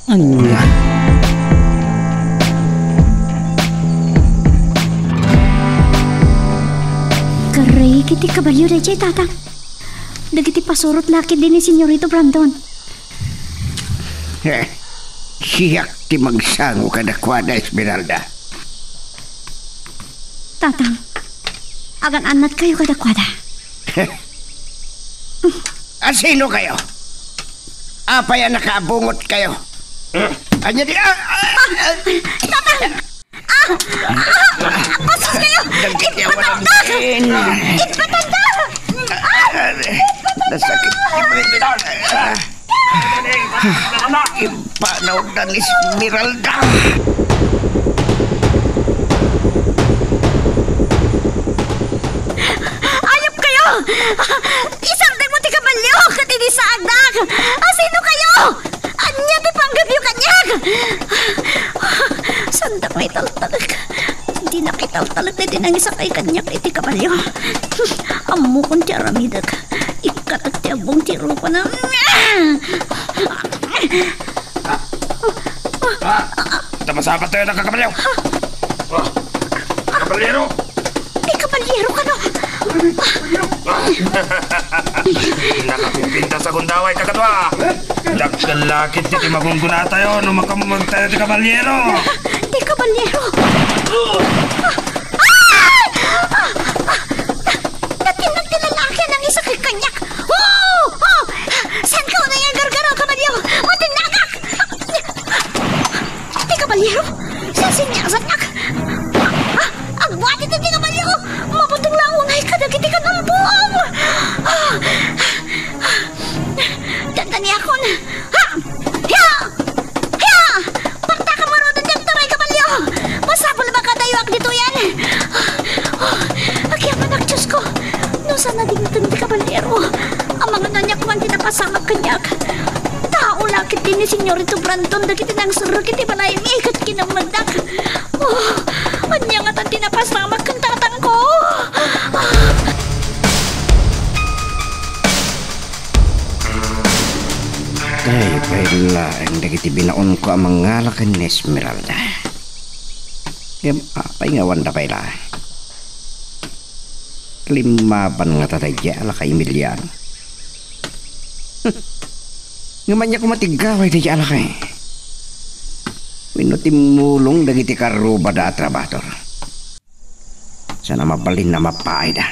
Ania? Karreg iti kabalio daydiay, Tatang. Dagiti pasurot la ketdi ni Senyorito Brandon. Eh, siak ti magsango kadakuada, Esmeralda. Tatang, agan-annatkayo kadakuada. Asino kayo? Apay a nakaabungot kayo? Anya di, ah, ah, ah. Tatang! Ah! Ah! Bastos kayo! Dagiti awan ang diin. Ipatanda! Ipatanda! Ah! Nasakit. Ah! Impanawdan ni Esmeralda. Ayop kayo! Isardeng mo ti kabalio ket idi saagnak! Asino kayo? Ania ti panggepyo kaniak? Saan ta maitaltalek? Di nakitaltalek daydi nangisakay kaniak iti kabalio. Ammokon ti aramidek. Ikkatek ti abbong ti rupana. Ah! Ita masabat tayo ng kakabalyo! Ah! Kabalyero! Ti kabalyero kano? Nakakumpintas a gundaway, kakadwa! Dakkel la ketdi ti magungguna tayo no makammeg tayo ti kabalyero! Ti kabalyero! Ah! Ah! Ah! Natinag ti lalaki a nangisakay kaniak! Oh! Oh! Saan ka unay nga gargaro, kabalyo? Matinnagak! Ti kabalyero, sisinyasakak. Ah, agbuati ti kabalyo. Mabuteng la unay kadagiti kanambong. Ah, dandaniakon. Ha! Hiya! Hiya! Partakam ngarud ti agtaray, kabalyo. Masapul a makadayoak ditoyen. Ah, agyamanak, Diosko. No saan a dimteng ti kabalyero, amangan aniak man ti napasamak kaniak. Tao la ketdi ni Senyorito Brandon dagiti nangserrek iti balaymi ket kinemmegdak. Oh, ania ngatan ti napasamak ken tatangko? Tay pay laeng dagiti binaonko a mangala ken ni Esmeralda. Ngem apay nga awanda pay laeng? Kalimmaban ngata daydiay a laka Emiliano. Ngem ania koma ti gaway daydiay a laka? Wenno timmulong dagiti karrubada a trabahador? Saan a mabalin a mapaayda.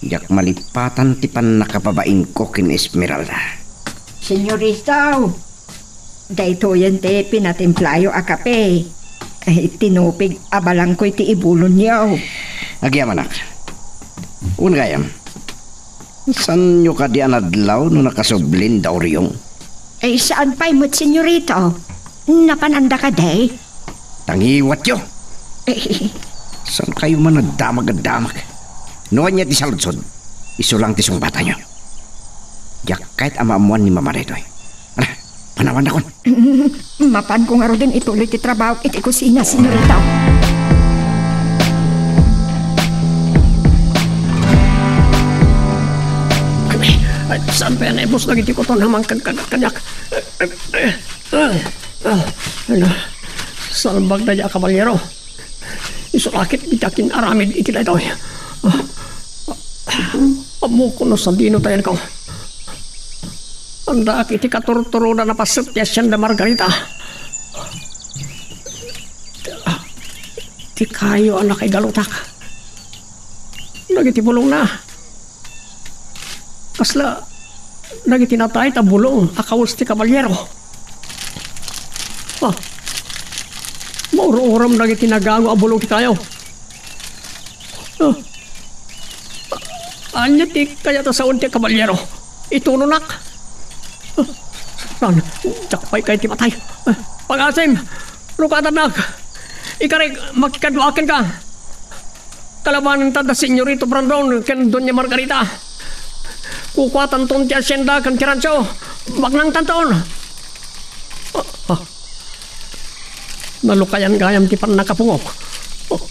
Diak malipatan ti pannakababainko ken Esmeralda. Senyorito, daytoyen ti pinatimplayo a kape. Eh, tinupig a balangko iti ibulonyo. Agyamanak. Wen gayam, saanyo kadi a nadlaw no nakasublin da Oriong? Eh, saan pay met, senyorito? Napananda kadi? Tangiwatyo! Eh, saan kayo man a damag a damag? No ania ti saludsod, isu lang ti sungbatanyo. Diak kayat a maammoan ni Mama daytoy. Ala, panawan dakon. Mapanko ngaruden ituloy ti trabaho iti kusina, senyorita. Ay, saan pay a naibus dagiti kuton a mangkagkagat kaniak? Ay, ay, ay, ay, salbag daydiay a kabalyero. Isu la ketdi ti akin-aramid iti daytoy. Ammok no sadino ti ayanko. Andaak iti katurturoda a paset ti Hacienda Margarita. Ti kayo a nakaigalutak. Dagiti bulongna. Kasla dagiti natay ta bulong a kawes ti kabalyero. Ah, maur-urom dagiti nagango a bulong ti kayo. Ah, ania ti kayat a sawen ti kabalyero? Itunonak. Ah, saan? Diak pay kayat ti matay. Ah, pagasim! Rukatannak! Ikarik, makikaduaken ka! Kalabanen ta da Senyorito Brandon ken Doña Margarita. Kukuatanton ti hacienda ken ti rancho. Baknangtanton. Ah, ah. Nalukayan gayam ti pannakapungok. Ah.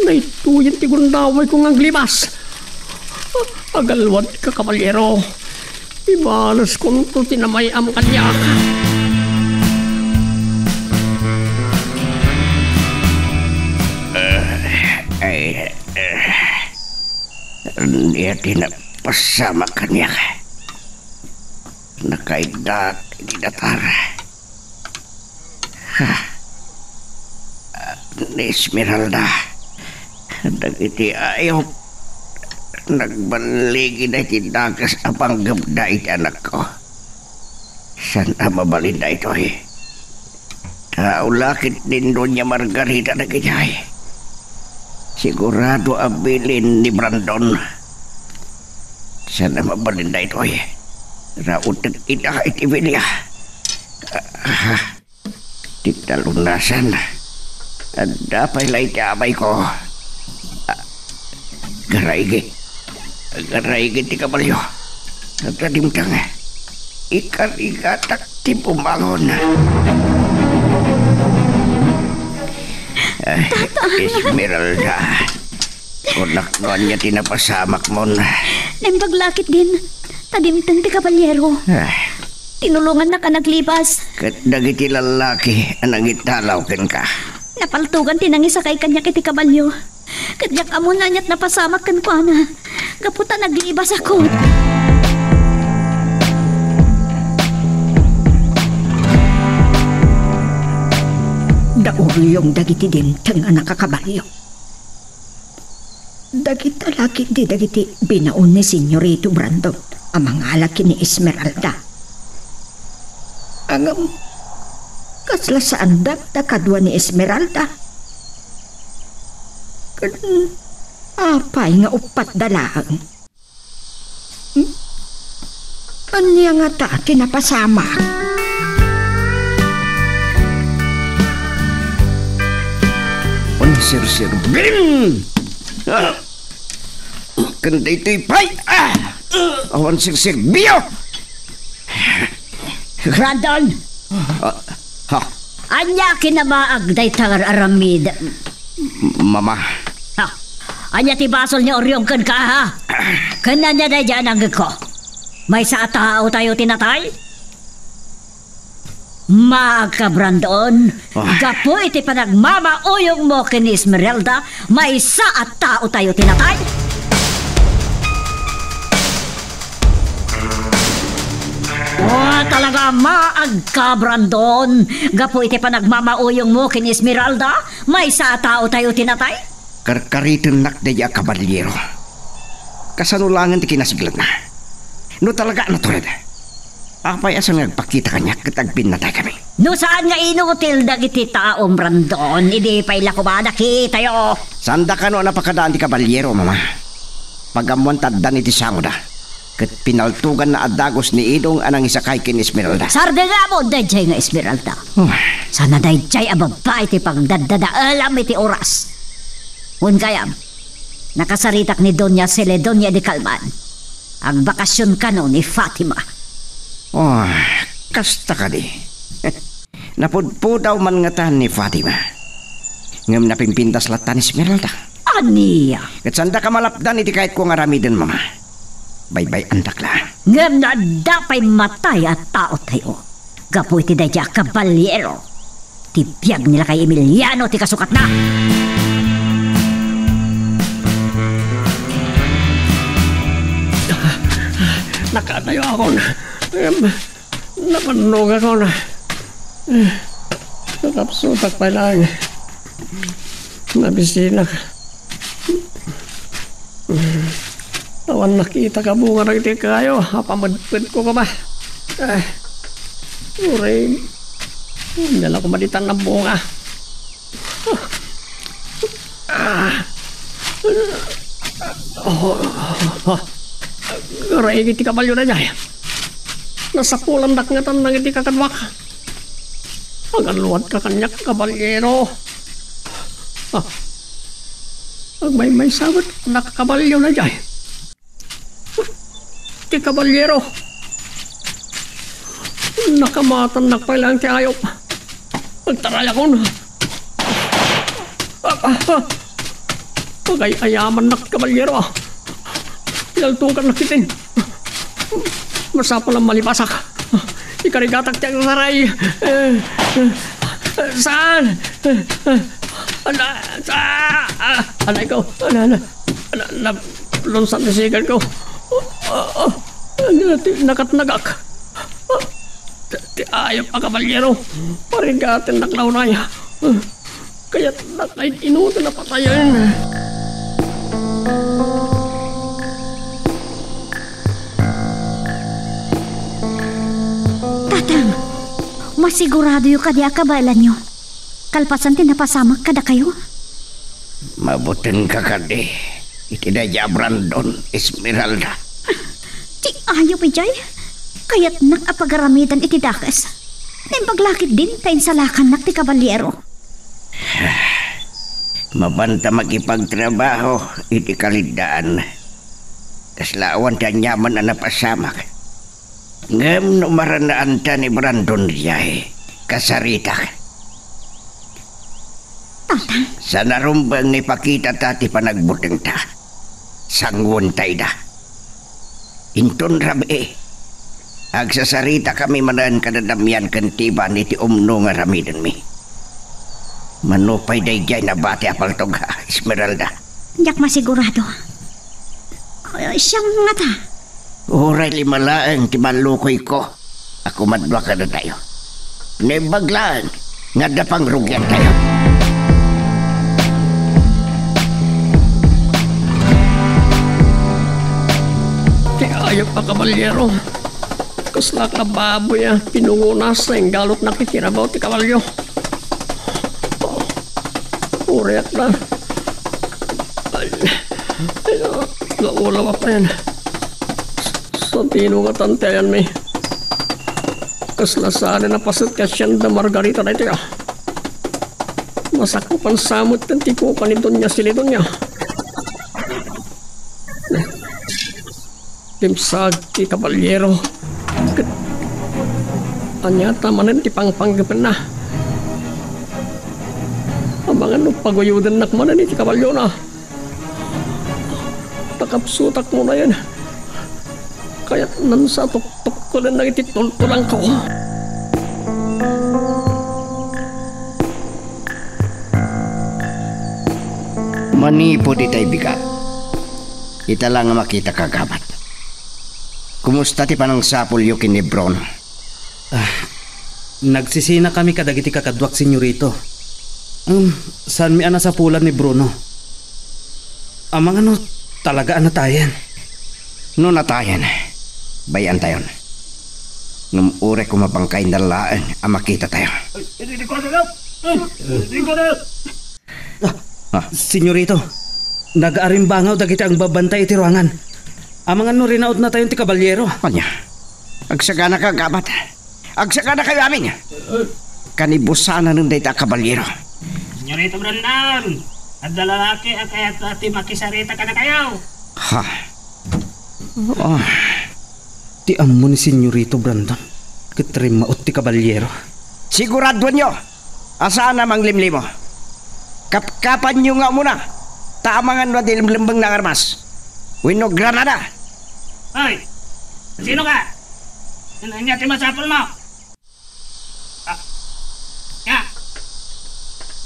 Daytoyen ti gundawayko nga aglibas. Ah, agalwad ka, kabalyero. Ibalaskonto ti namay-am kaniak. Eh, eh, eh. Ania ti napasamak kaniak? nakaiddak iti datar. Ha? Ni Esmeralda, dagiti ayup, nagballigida iti dakes a panggepda iti anakko. Saan a mabalin daytoy? Tao la ketdin Doña Margarita dagitoy. Sigurado a bilin ni Brandon. Saan a mabalin daytoy? Rauteg ida iti bilia. Ah, ti talunasan. Adda pay la iti abayko. Ah, garaigi. Garaigi ti kabalio. Agdadimteng. Ikarigatak ti bumangon. Ah, Esmeralda. Kunak no ania ti napasamakmon. Naimbag la ketdin. Ta dimteng ti kabalyero. Ah. Tinulongannak a naglibas. Ket dagiti lallaki a nangitalaw kenka. Napaltogan ti nangisakay kaniak iti kabalio. Ket diak ammo no aniat napasamak kenkuana. Gapu ta naglibasakon. Dauryong dagiti dimteng a nakakabalio. Dagita la ketdi dagiti binaon ni Senyorito Brandon a mangala ken ni Esmeralda. Ngem, kasla saanda ta kadua ni Esmeralda. Ken apay nga uppat da laeng? Hmm? Ania ngata ti napasamak? Awan serserbim! Ah! Ken daytoy pay! Ah! Awan serserbio! Brandon! Ah, ha? Ania kinamaag dayta nga ar-aramid? Mama. Ha? Ania ti basol ni Orion kenka, ha? Ken ania daydiay a nangngegko? Maysa a taotayo ti natay? Maagka, Brandon. Ah. Gapu iti panagmamauyongmo ken ni Esmeralda, maysa a taotayo ti natay. Oh, talaga, maagka, Brandon. Gapu iti panagmamauyongmo ken Esmeralda, maysa a taotayo ti natay. Karkaritennak daydiay a kabalyero. Kasano laengen ti kinasigletna? No talaga a natured, apay a saan nga agpakita kaniak ket agbinnataykami? No saan nga inutil dagiti tao, Brandon, idi pay la koma a nakitayo. Saanda kano a napakadaan ti kabalyero, Mama. Pagammoan ta addan iti sangoda. Ket pinaltoganna a dagus ni Idong a nangisakay ken Esmeralda. Sardengam daydiay nga Esmeralda. Oh. Saan a daydiay a babbai ti pagdaddadaelam iti oras. Wen gayam, nakasaritak ni Doña Celedonia de Calman. Agbakasion kano ni Fatima. Oh, kasta kadi. Napudpudaw man ngata ni Fatima. Ngem napimpintas latta ni Esmeralda. Ania? Ket saandaka malapdan iti kayatko nga aramiden, Mama. Baybay-andak la. Ngem no adda pay matay a taotayo gapu iti daydiay a kabalyero, ti biag ni lakay Emiliano ti kasukatna. Nakatayo akon. Em, Napannogakon. Eh, nakapsutak pay laeng. Nabisinak. Awan nakitak a bunga dagiti kayo a pamedpedko koma. Eh, uray, ania la koma ditan a bunga. Ah. Oh, oh, oh. Garaigi ti kabalio daydiay. Nasapulandak ngatan dagiti kakaduak. Agalluadka kaniak, kabalyero. Ah. Agmaymaysa met a kabalio daydiay. Ti kabalyero. Nakamatannak pay laeng ti ayup. Agtarayakon. Ah, ah, ah. Agay-ayamannak, kabalyero. Pinaltogannak ketdin. Masapul a malipasak. Ikarigatak ti agsaray. Eh, eh, saan? Eh, eh, ala, sa-, ah, anay ko. Ala, ala. Ala, ala. Lunsat ti sigelko. Ah, ah, ah. Ala, ti nakatnagak. Ayop a kabalyero, parigatennak la unay. Kayatnak a inu-ino a patayen. Tatang, masiguradoyo kadi a kabaelanyo kalpasan ti napasamak kadakayo? Mabutengka kadi iti daydiay a Brandon, Esmeralda? Ti ayop idiay, kayatnak a pagaramidan iti dakes. Naimbag la ketdin ta insalakannak ti kabalyero. Mapanta makipagtrabaho iti kaliddaan. Kasla awan ti aniaman a napasamak. Ngem no marannaanta ni Brandon idiay, kasaritak. Tatang. Saan a rumbeng nga ipakitata ti panagbutengta. Sanguenta ida. Inton rabii, agsasaritakami manen kada Damian ken Tiban iti umno nga aramidenmi. Mano pay daydiay nabati a paltog, Esmeralda? Diak masigurado. Ay, siam ngata. Uray lima laeng ti ballukoyko a kumadua kadatayo. Naimbag laeng nga adda pangrugiantayo. Ti ayop a kabalyero. Kasla ka baboy a pinungunas nga inggalutnak iti rabaw ti kabalyo. Uriak na. Ay, ay, naulaw a payan. Sa tino nga tantayanmi. Kasla saan a napaset ti hacienda Margarita daytoy, ah. Masakupan sa met ti kuka ni Doña Silidonia. Dimsag ti kabalyero. Ket ania ta manen ti pangpanggepenna? Amangan no paguyodennak manen iti kabalyona. Takapsutak mo nayen. Kayatnan sa tuktukkolennak iti tultulangko. Manipud itay bigat, ita la nga makita, kagabat. Kumusta ti panangsapulyo ken ni Bruno? Ah, nagsisinakami kadagiti kakaduak, Senyorito. Um, saanmi a nasapulan ni Bruno. Amangan no talaga a natayen. No natayen, bay-antayon. Ngem uray koma bangkayna laeng a makitatayo. Ay, hindi ko na. Ay, hindi ko na. Ah, ah. Senyorito, nagaarimbangaw dagiti agbabantay iti ruangan. Amangan no rinautnatayon ti kabalyero. Ania? Agsaganaka, gabat. Agsaganakayo amin. Kanibusanan dayta a kabalyero. Senyorito Brandon, adda lalaki a kayat ti makisarita kadakayo. Ha? Ah. Ti ammo ni Senyorito Brandon ket rimmaut ti kabalyero. Siguraduenyo a saan a manglimlimo. Kapkapanyo nga umuna, ta amangan no adda limlembengna nga armas wenno granada. Hoy! Sino ka? Ania ti masapulmo? Ah, nga!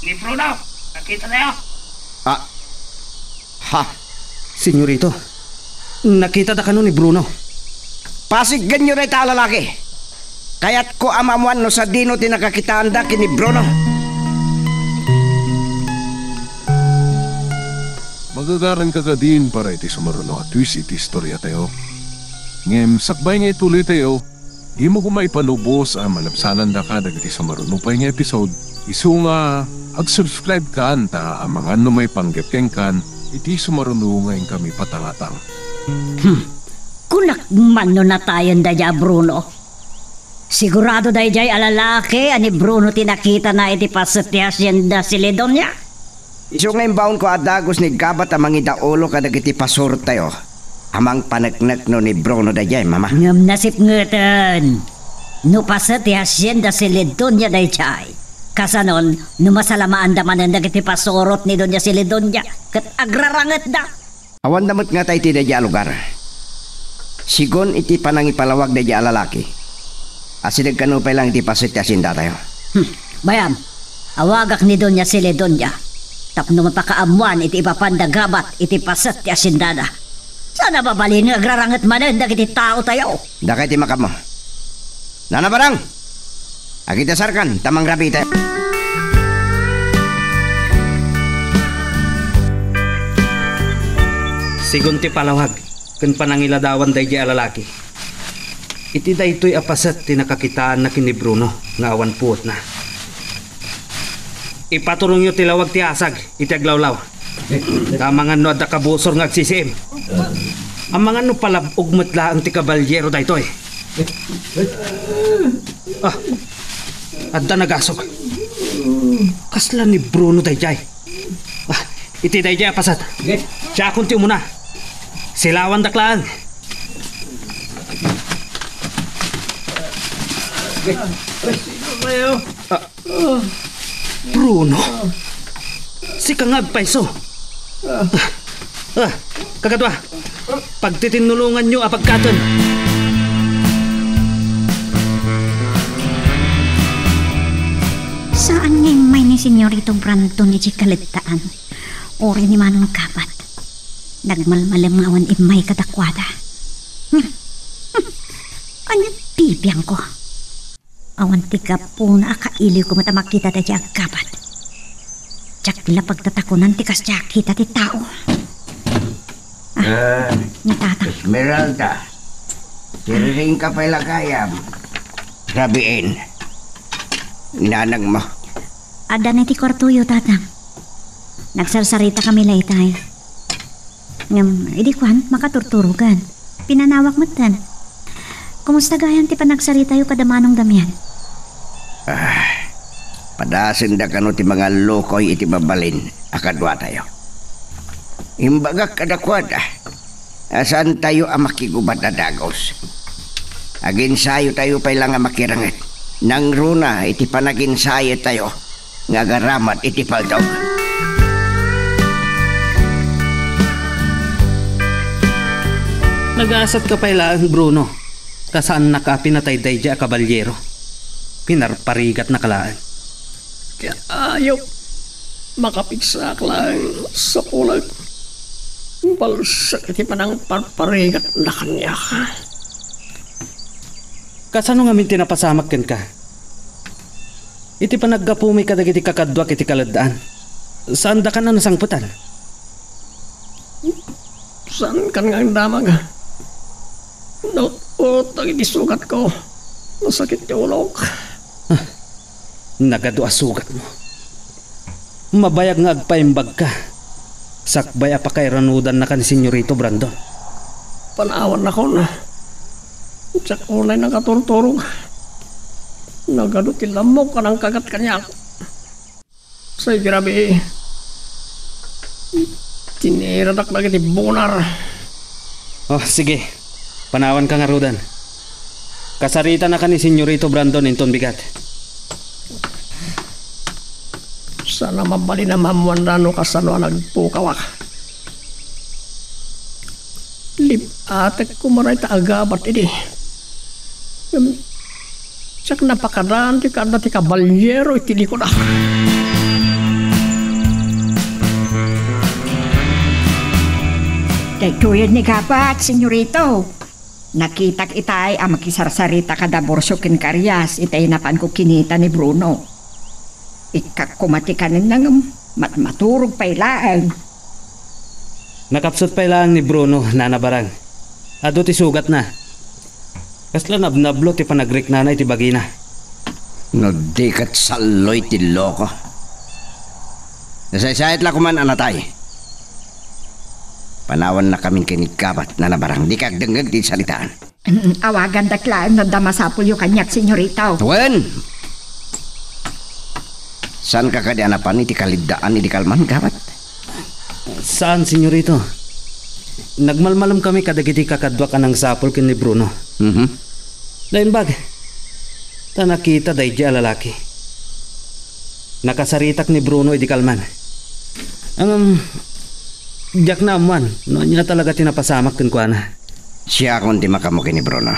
Ni Bruno, nakitatayo? Ah, ha? Senyorito, nakitata kano ni Bruno? Pasiggenyo dayta a lalaki. Kayatko a maammoan no sadino ti nakakitaanda ken ni Bruno. Magagaranka kadin para iti sumaruno a twist iti istoriatayo. Ngem sakbay nga ituloytayo, dimo koma ipanubos a malabsanandaka dagiti sumaruno pay nga episode, isu nga ag-subscribe kan ta amangan no maipanggep kenkan iti sumaruno nga inkami patangatang. Hmm. Kunak man no natayen daydiay a Bruno. Sigurado daydiay a lalaki a ni Bruno ti nakitana iti paset ti Hacienda Celedonia. Isu nga imbaonko a dagus ni gabat a mangidaulo kadagiti pasurtayo a mangpaneknekno ni Bruno daydiay, Mama. Ngem nasipngeten, no paset ti Hacienda Celedonia daydiay, kasanon no masalamaanda manen dagiti pasurot ni Doña Celedonia ket agrarangetda? Awanda met ngata iti daydiay a lugar. Sigun iti panangipalawag daydiay a lalaki, asideg kano pay laeng iti paset ti haciendatayo. Hmm, bay-am, awagak ni Doña Celedonia tapno mapakaammoan iti ipapanda gabat iti paset ti haciendada. Saan a mabalin nga agraranget manen dagiti taotayo. Dakay ti makapmo. Nana Barang! Agidasarkan, ta mangrabitek. Sigun ti palawag ken panangiladawan daydiay a lalaki. Iti daytoy a paset ti nakakitaanna ken ni Bruno nga awan puotna. Ipaturongyo ti lawag ti asag iti aglawlaw. Ta amangan no adda kabusor nga agsisiim. Amangan no palab-og met laeng ti kabalyero daytoy. Ah, adda nagasog. Kasla ni Bruno daydiay. Ah, iti daydiay a paset. Siakon ti umuna. Silawandak laeng. Ah, Bruno? Sika nga agpayso? Ah, kakadua, pagtitinnulonganyo a pagkaten. Saan nga immay ni Senyorito Brandon iti kalettaan? Uray ni Manong Kabat. Nagmalmalem nga awan immay kadakuada. Hmm. Hmm. Ania bibiangko? Awan ti gapuna a kailiwko met a makita daydiay agkabat. Diak la pagtatakunan ti kasdiay a kita ti tao. Ah, ni Tatang. Esmeralda, siriringka pay la gayam. Rabiin, nanang mo. Adda na iti kuartoyo, Tatang. Nagsarsaritakami la itay. Ngem, idi kuan, makaturturogan. Pinanawak metten. Kumusta gayam ti panagsaritayo kada Manong Damian? Ah, padasenda kano ti mangallukoy iti mabalin a kaduatayo. Imbagak kadakuada a saantayo a makigubad a dagus. Aginsayotayo pay la nga makiranget. Nangruna iti panaginsayotayo nga agaramat iti paltog. Nagasatka pay laeng, Bruno, ta saannak a pinatay daydiay a kabalyero. Pinarparigatnaka laeng. Ti ayup, makapigsaak laeng, sakulag. Balsek iti panangparparigatna kaniak. Kasano ngamin ti napasamak kenka? Iti panaggapumi kadagiti kakaduak iti kaleddaan, saandakan a nasangpetan? Saankan nga agdamag. Naut-ot dagiti sugatko. Nasakit ti ulok. Ah, nagadu a sugatmo. Mabayag nga agpaimbagka. Sakbay a pakairanudannaka ni Senyorito Brandon. Panawannakon. Diak unay nakaturturog. Nagadu ti lammok a nangkagat kaniak. Say grabe. Tiniradak dagiti bunar. Oh, sige. Panawanka ngaruden. Kasaritanaka ni Senyorito Brandon inton bigat. Saan a mabalin a maammuanda no kasano a nagpukawak. Lib-atek koma dayta a gabat idi. Ngem, diak napakadaan ti kaadda ti kabalyero iti likudak. Daytoyen ni gabat, Senyorito. Nakitak itay a makisarsarita kada Borcio ken Carias itay napanko kinita ni Bruno. Ikkak koma ti kanenna ngem matmaturog pay laeng. Nakapsut pay laeng ni Bruno, Nana Barang. Adu ti sugatna. Kasla nabnablo ti panagriknana iti bagina. No di ket salloy ti loko. Nasaysayat la koman a natay. Panawannakamin ken ni gabat, Nana Barang, dika agdengngeg ti saritaan. Mm, awagandak laeng no adda masapulyo kaniak, Senyorito. Wen! Saanka kadi a napan iti kaleddaan idi kalman, gabat? Saan, Senyorito. Nagmalmalemkami kadagiti kakaduak a nangsapul ken ni Bruno. Mhm. Naimbag. Ta nakita daydiay a lalaki. Nakasaritak ni Bruno idi kalman. Ngem, diak naammuan no ania talaga ti napasamak kenkuana. Siakon ti makaammo ken ni Bruno.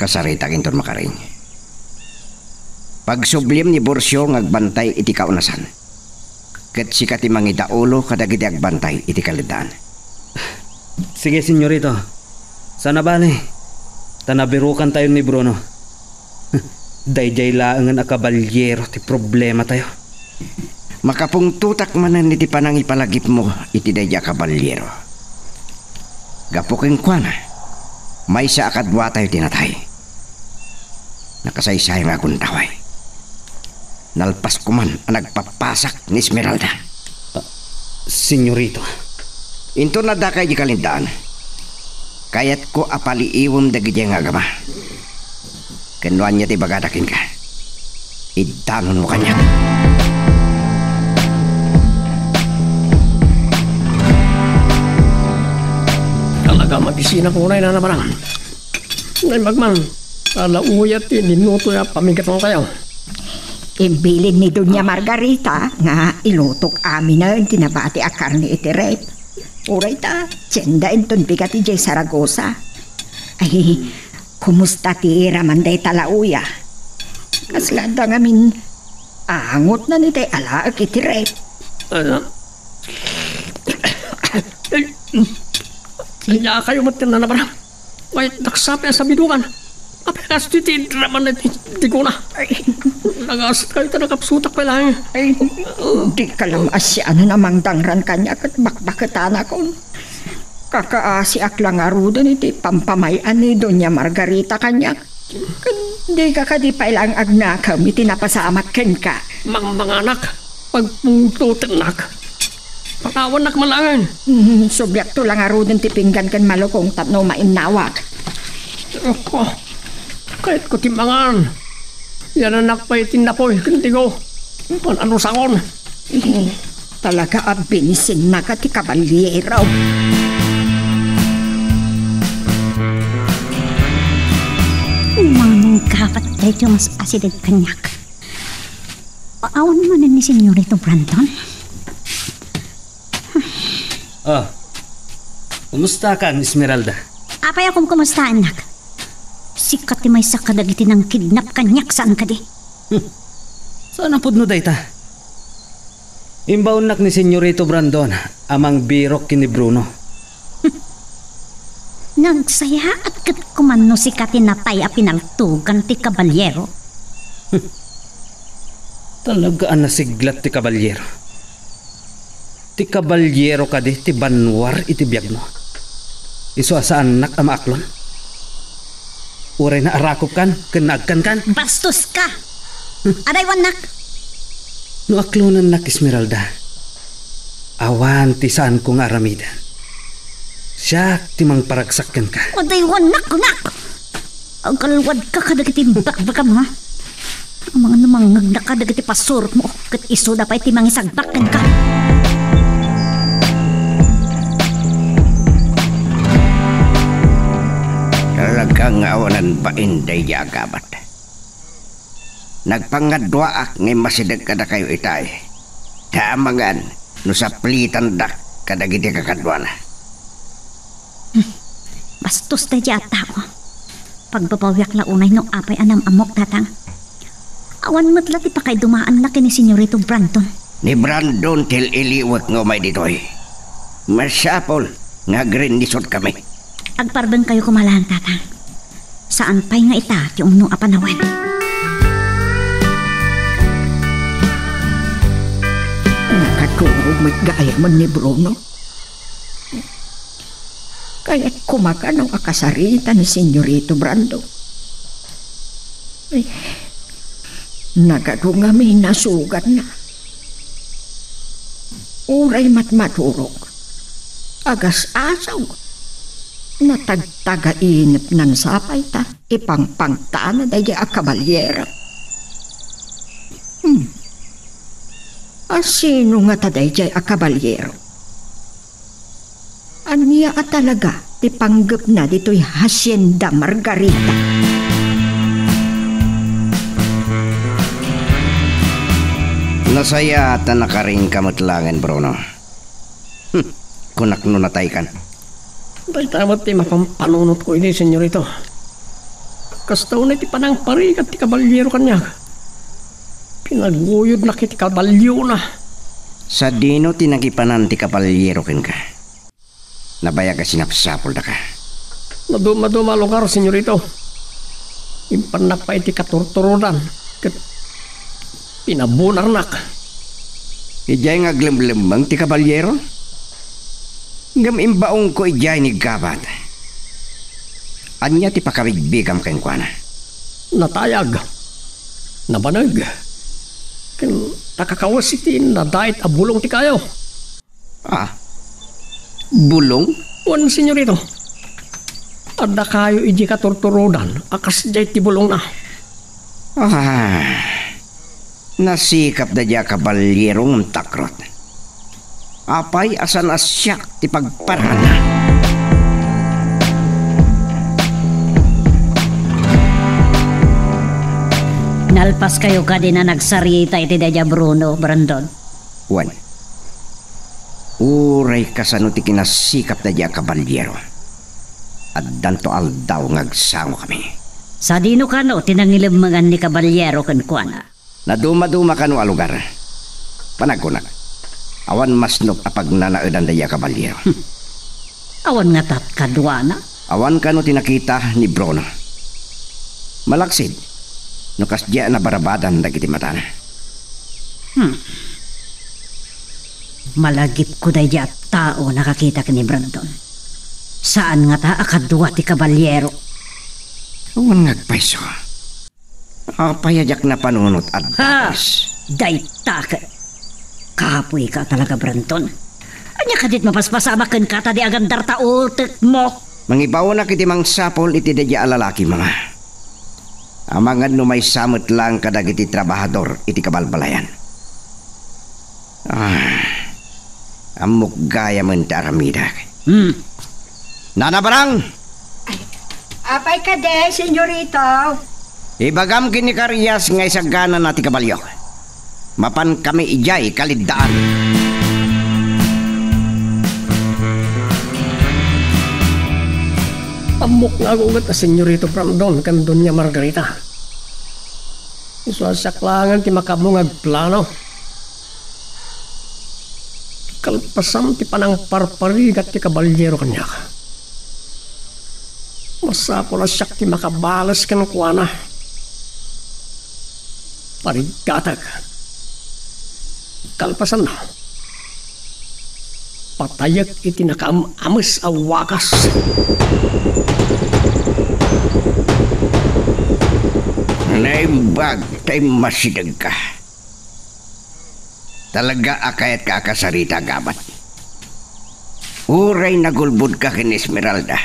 Kasaritak inton makaring. Pagsubliem ni Borcio nga agbantay iti kaunasan. Ket sika ti mangidaulo kadagiti agbantay iti kaleddaan. Sige, Senyorito. Saan a bale, ta nabirukantayon ni Bruno. Daydiay laengen a kabalyero ti problematayo. Makapungtotak manen iti panangipalagipmo iti daydiay a kabalyero. Gapu kenkuana, maysa a kaduatayo ti natay. Nakasaysayang a gundaway. Nalpas koman a nagpapasak ni Esmeralda. Ah, Senyorito. Inton addaka idiay kalendaan, kayatko a paliiwem dagiti nga agama. Ken no ania ti bagada kenka, iddanonmo kaniak. Talaga, mabisinak unay, Nana Barang. Naimbag man, ta la uya ti linuto a pamigatantayo. Imbilin ni Doña Margarita nga ilutok aminen ti nabati a karne iti ref. Uray ta, tienda inton bigat idiay Zaragoza. Ay, kumusta ti raman dayta la uya? Kasla adda ngamin angotna ni tay alaek iti ref. Ah, Kayatkayo met ti nanabarang. Mayat daksapi a sabidongan. Apay kas ti ti raman ti, ti kuna. Ay, nagasat kayo ta nakapsutak pay lang. Ay, di ka lang asianan a mangdangran kaniak ket bakbaketanakon. Kakaasiak la ngaruden iti pampamay-an ni Doña Margarita kaniak. Ket di ka kadi pay lang agnakem iti napasamak kenka. Mangmanganak, pagpungtotennak. Patawannak man laeng. Hmm, subliakto la ngaruden ti pinggan ken malukong tapno mainawak. Ako, kayatko ti mangan. Yanannak pay ti napoy ken tigo. Pan-ano sakon? Eh, talaga a binisinnaka ti kabalyero. Umanong kapat daytoy mas asideg kaniak. Awan manen ni Senyorito Brandon? Ah, kumusta kan, Esmeralda? Apay a kumkumustaannak? Sika ti maysa kadagiti nangkidnap kaniak, saan kadi? Hmm. Saan a pudno dayta? Imbaonnak ni Senyorito Brandon a mangbirok ken ni Bruno. Nagsayaat ket kuman no sika ti natay a pinaltogan ti kabalyero. Talaga a nasiglat ti kabalyero. Ti kabalyero kadi ti bannuar iti biagmo. Isu a saannak a maaklon. Uray naarakopkan ken naagkankan. Bastos ka! Hmm. Adaywannak! No aklonennak, Esmeralda, awan ti saanko nga aramiden. Siak ti mangparagsak kenka. Adaywannak, kunak! Agalwadka kadagiti bakbakam, ha? Amangan no mangngegnaka dagiti pasurotmo, ket isuda pay ti mangisagbak kenka. Talaga nga awanan bain daydiay a gabat. Nagpangngaduaak nga immasideg kadakayo itay. Ta amangan no saplitandak kadagiti kakaduana. Hmm. Bastos daydiay a tao. Pagbabawiak la unay no apay a nam-ammok, Tatang. Awan met la ti pakaidumaanna ken ni Senyorito Brandon. Ni Brandon ti il-iliwek nga umay ditoy. Masapul nga agrinnisotkami. Agpardengkayo koma laeng, Tatang. Saan pay nga ita ti umno a panawen. Nakaturog met gayam ni Bruno. Kayat koma kano a kasarita ni Senyorito Brando. Ay, nagadu ngamin a suganna. Uray matmaturog, agas-asog, natagtagainepnan sa pay ta ipangpangtana daydiay a kabalyero. Hmm. A sino ngata daydiay a kabalyero? Ania a talaga ti panggepna ditoy Hacienda Margarita? Nasayaat a nakarinka met laengen, Bruno. Hmm, kunak no nataykan. Dayta met ti mapampanunotko idi, Senyorito. Kasta unay ti panangparigat ti kabalyero kaniak. Pinaguyodnak iti kabalyona. Sadino ti nagipanan ti kabalyero kenka? Nabayag a sinapsapoldaka. Maduma-duma a lugar, Senyorito. Impannak pay iti katurturodan ket pinabunarnak. Idiay nga aglemlemmeng ti kabalyero? Ngem imbaonko idiay ni Gabat. Ania ti pakabigbigam kenkuana? Natayag, nabaneg, ken nakakawes iti nadait a bulong ti kayo. Ah, bulong? Wen, senyorito. Adda kayo idiay katurturodan a kasdiay ti bulongna. Ah, nasikap daydiay a kabalyero ngem takrot. Apay a saan a siak ti pagparaanna? Nalpaskayo kadi a nagsarita iti daydiay a Bruno, Brandon? Wen, uray kasano ti kinasikap daydiay a kabalyero, addanto aldaw nga agsangokami. Sadino kano ti nangilemmengan ni kabalyero kenkuana? Nadumaduma kano a lugar. Panagkunak, awan masnop a pagnanaedan daydiay a kabalyero. Awan ngata kaduana? Awan kano ti nakita ni Bruno. Malaksid no kasdiay a nabarabadan dagiti matana. Hmm. Malagipko daydiay a tao a nakakita ken ni Brandon. Saan ngata a kadua ti kabalyero. Awan nga agpayso. Apay a diak napanunot a Ha! dagus? Dayta ket kapoyka talaga, Brandon. Ania kadi ti mapaspasamak kenka ta di agandar ta utekmo? Mangibaonak iti mangsapul iti daydiay a lalaki, Mama. Amangan no maysa met laeng kadagiti trabahador iti kabalbalayan. Ah, ammok gayamen ti aramidek. Hmm. Nana Barang! Apay kadi, senyorito? Ibagam ken ni Karias nga isaganana ti kabalio. Mapankami idiay kaliddaan. Ammok nga agunget a Senyorito Brandon ken Doña Margarita. Isu a siak laengen ti makaammo nga agplano. Kalpasan ti panangparparigat ti kabalyero kaniak. Masapul a siak ti makabales kenkuana. Parigatek. Kalpasanna, patayek iti nakaam-ames a wagas. Naimbag ta immasidegka. Talaga a kayatka a kasarita, Gabat. Uray nagulbodka ken Esmeralda,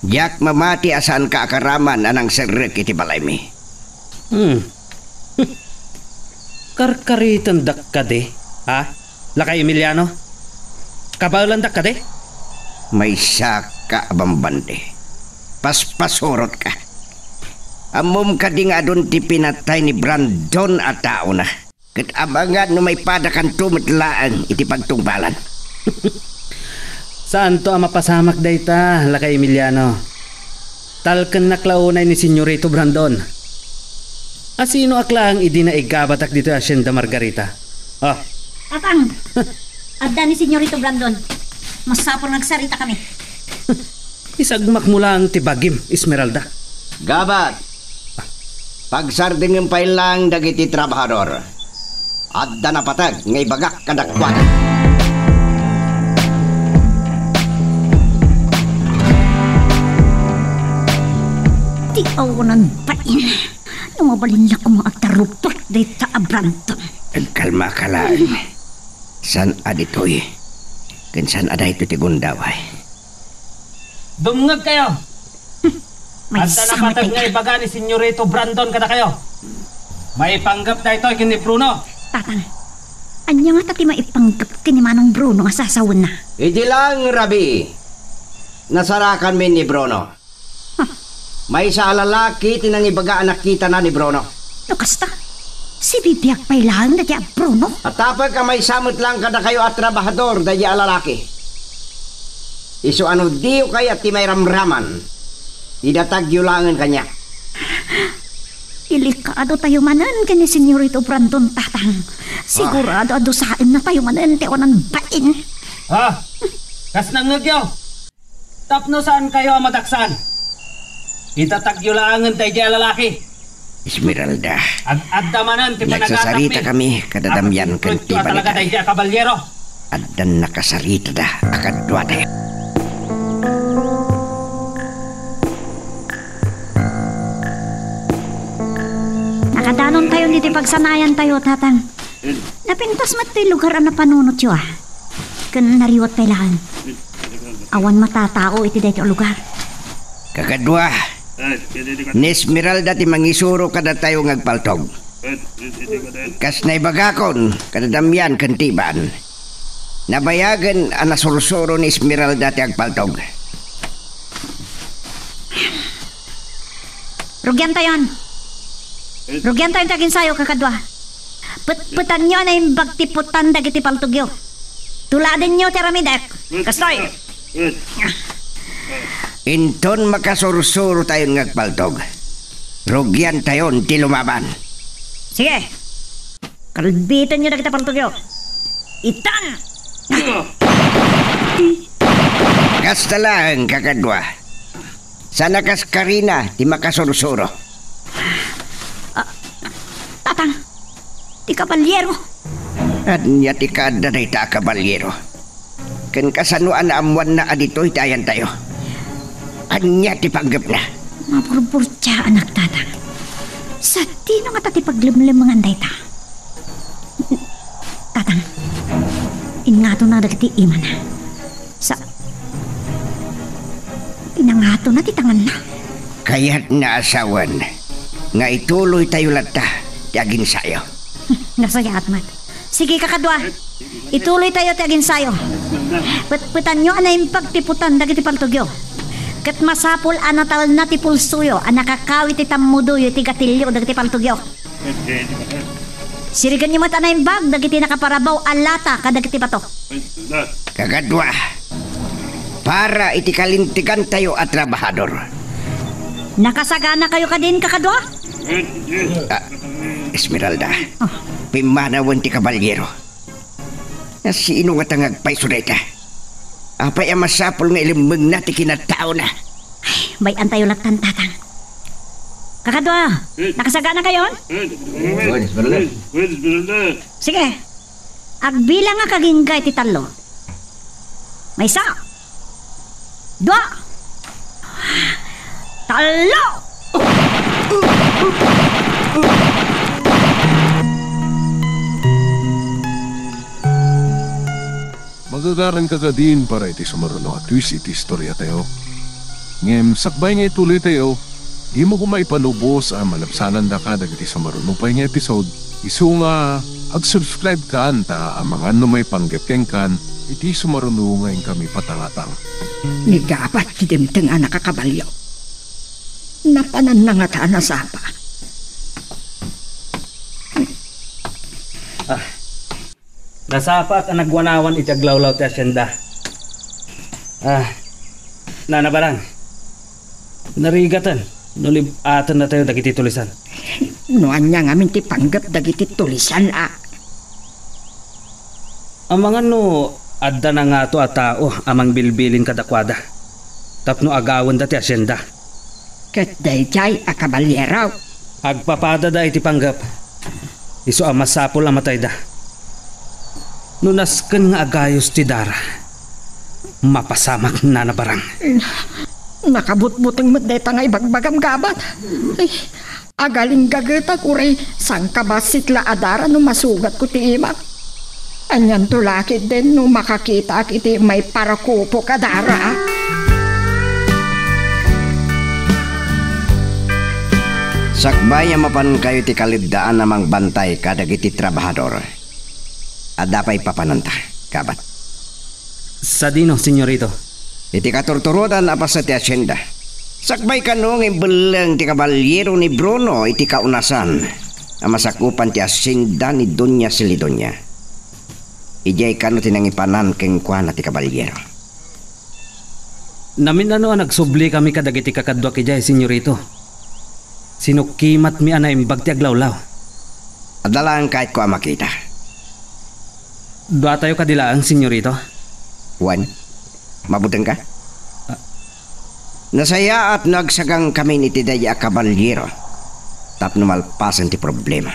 diak mamati a saanka a karaman a nangserrek iti balaymi. Hmm. Karkaritandak kadi, ha? Lakay Emiliano? Kabaelandak kadi? Maysaka a bambandi. Paspasurotka. Ammom kadi nga adun ti pinatay ni Brandon a taona? Ket amangan no maipadakanto met laeng iti pagtungpalan. Saanto a mapasamak dayta, Lakay Emiliano. Talkennak la unay ni Senyorito Brandon. Asinoak laeng idi naigabatak ditoy Hacienda Margarita? Oh. Tatang, adda ni Senyorito Brandon. Masapul nga agsarita kami. Isagmakmo laeng ti bagim, Esmeralda. Gabat, pagsardengem pay laeng dagiti trabahador. Adda napateg nga ibagak kadakuada. Ti awanan bain. No mabalinnak koma agtarupot dayta a Brandon. Agkalmaka laeng. Saan a ditoy? Ken saan a daytoy ti gundaway? Dumngegkayo! Adda napateg nga ibaga ni Senyorito Brandon kadakayo. Maipanggep daytoy ken ni Bruno. Tatang, ania ngata ti maipanggep ken ni Manong Bruno nga sasawenna? Idi laeng rabii, nasarakanmi ni Bruno. Maysa a lalaki ti nangibaga a nakitana ni Bruno. No kasta, sibibiag pay laeng daydiay a Bruno. Atapek a maysa met laeng kadakayo a trabahador daydiay a lalaki. Isu a no diyo kayat ti mairamraman, idatagyo laengen kaniak. Delikado tayo manen ken ni Senyorito Brandon, Tatang. Sigurado a dusaenna tayo manen ti awanan bain. Ah, kas nangngegyo, tapno saankayo a madaksan. Itatagyo laengen daydiay a lalaki. Esmeralda. Ad-adda manen ti panagatapi. Nagsasarita kami kada Damian ken Tiba ni Dara. Talaga daydiay a kabalyero. Addan nakasaritada a kaduatayo. Nakadanontayon iti pagsanayantayo, Tatang. Napintas met toy lugar a napanunotyo, a. Ken nariwat pay laeng. Awan matatao iti daytoy a lugar. Kakadua, ni Esmeralda ti mangisuro kadatayo nga agpaltog. Kas naibagakon kada Damian ken Tiban, nabayagen a nasursuro ni Esmeralda ti agpaltog. Rugiantayon. Rugiantayon ti aginsayo, kakadua. Petpetanyo a naimbag ti putan dagiti paltogyo. Tuladenyo ti aramidek. Kastoy. Inton makasursurotayon nga agpaltog, rugiantayon ti lumaban. Sige. Kalbitenyo dagiti paltogyo. Itan! Kasta laeng, kakadua. Saan a kas karina ti makasursuro. Ah, Tatang, ti kabalyero. Ania ti kaadda dayta a kabalyero? Ken kasano a naammoanna a ditoy ti ayantayo? Ania ti panggepna? Maburburtiaanak, Tatang. Sadino ngata ti paglemlemmengan dayta? Tatang, ingatona dagiti imana. Sa, pinangatona ti tanganna. Kayatna a sawen nga ituloytayo latta ti aginsayo. Nasayaat met. Sige, kakadua. Ituloytayo ti aginsayo. Petpetanyo a naimbag ti putan dagiti paltogyo. Ket masapul a natalna ti pulsoyo a nakakaw iti tammudoyo iti gatilyo dagiti paltogyo. Sirigenyo met a naimbag dagiti nakaparabaw a lata kadagiti bato. Kakadua, para iti kalintegantayo a trabahador. Nakasaganakayo kadin, kakadua? Ah, Esmeralda, ah, pimmanawen ti kabalyero. Sino ngata nga agpayso dayta? Apay a masapul nga ilemmengna ti kinataona? Ay, bay-antayo lattan, Tatang. Kakadua, nakasaganakayon? Sige, agbilangak agingga iti tallo. Maysa. Dua. Tallo. Magagaranka kadin para iti sumaruno a twist iti istoriatayo. Ngem sakbay nga ituloytayo, dimo koma ipanubos a malabsanandaka dagiti sumaruno pay nga episode, isu nga ag-subscribe kan ta amangan no maipanggep kenkan iti sumaruno nga inkami patangatang. Ni gabat ti dimteng a nakakabalio. Napananna ngata a nasapa. Ah, Nasapaak a nagwanawan iti aglawlaw ti asienda. Ah, Nana Barang, narigaten no lib-atennatayo dagiti tulisan. No ania ngamin ti panggep dagiti tulisan, a? Amangan no adda nangato a tao a mangbilbilin kadakuada tapno agawenda ti asienda. Ket daydiay a kabalyero. Agpapadada iti panggep. Isu a masapul a matayda. No nasken nga agayos ti dara, mapasamak, Nana Barang. Nakabutbuteng met dayta nga ibagbagam, gabat. Ay, agalingagetak uray sangkabassit la a dara no masugatko ti imak. Anianto la ketdin no makakitaak iti maiparakupok a dara? Sakbay a mapankayo ti kaleddaan a mangbantay kadagiti trabahador, adda pay papananta, gabat. Sadino, Senyorito? Iti katurturodan a paset ti asienda. Sakbay kano nga imbelleng ti kabalyero ni Bruno iti kaunasan a masakupan ti asienda ni Doña Celidonia. Idiay kano ti nangipanan kenkuana ti kabalyero. Namin-ano a nagsublikami kadagiti kakaduak idiay, Senyorito. Sinukkimatmi a naimbag ti aglawlaw. Adda laeng kayatko a makita. Duatayo kadi laeng, Senyorito? Juan, mabutengka? Ah, Nasayaat no agsagangkamin iti daydi a kabalyero tapno malpasen ti problema.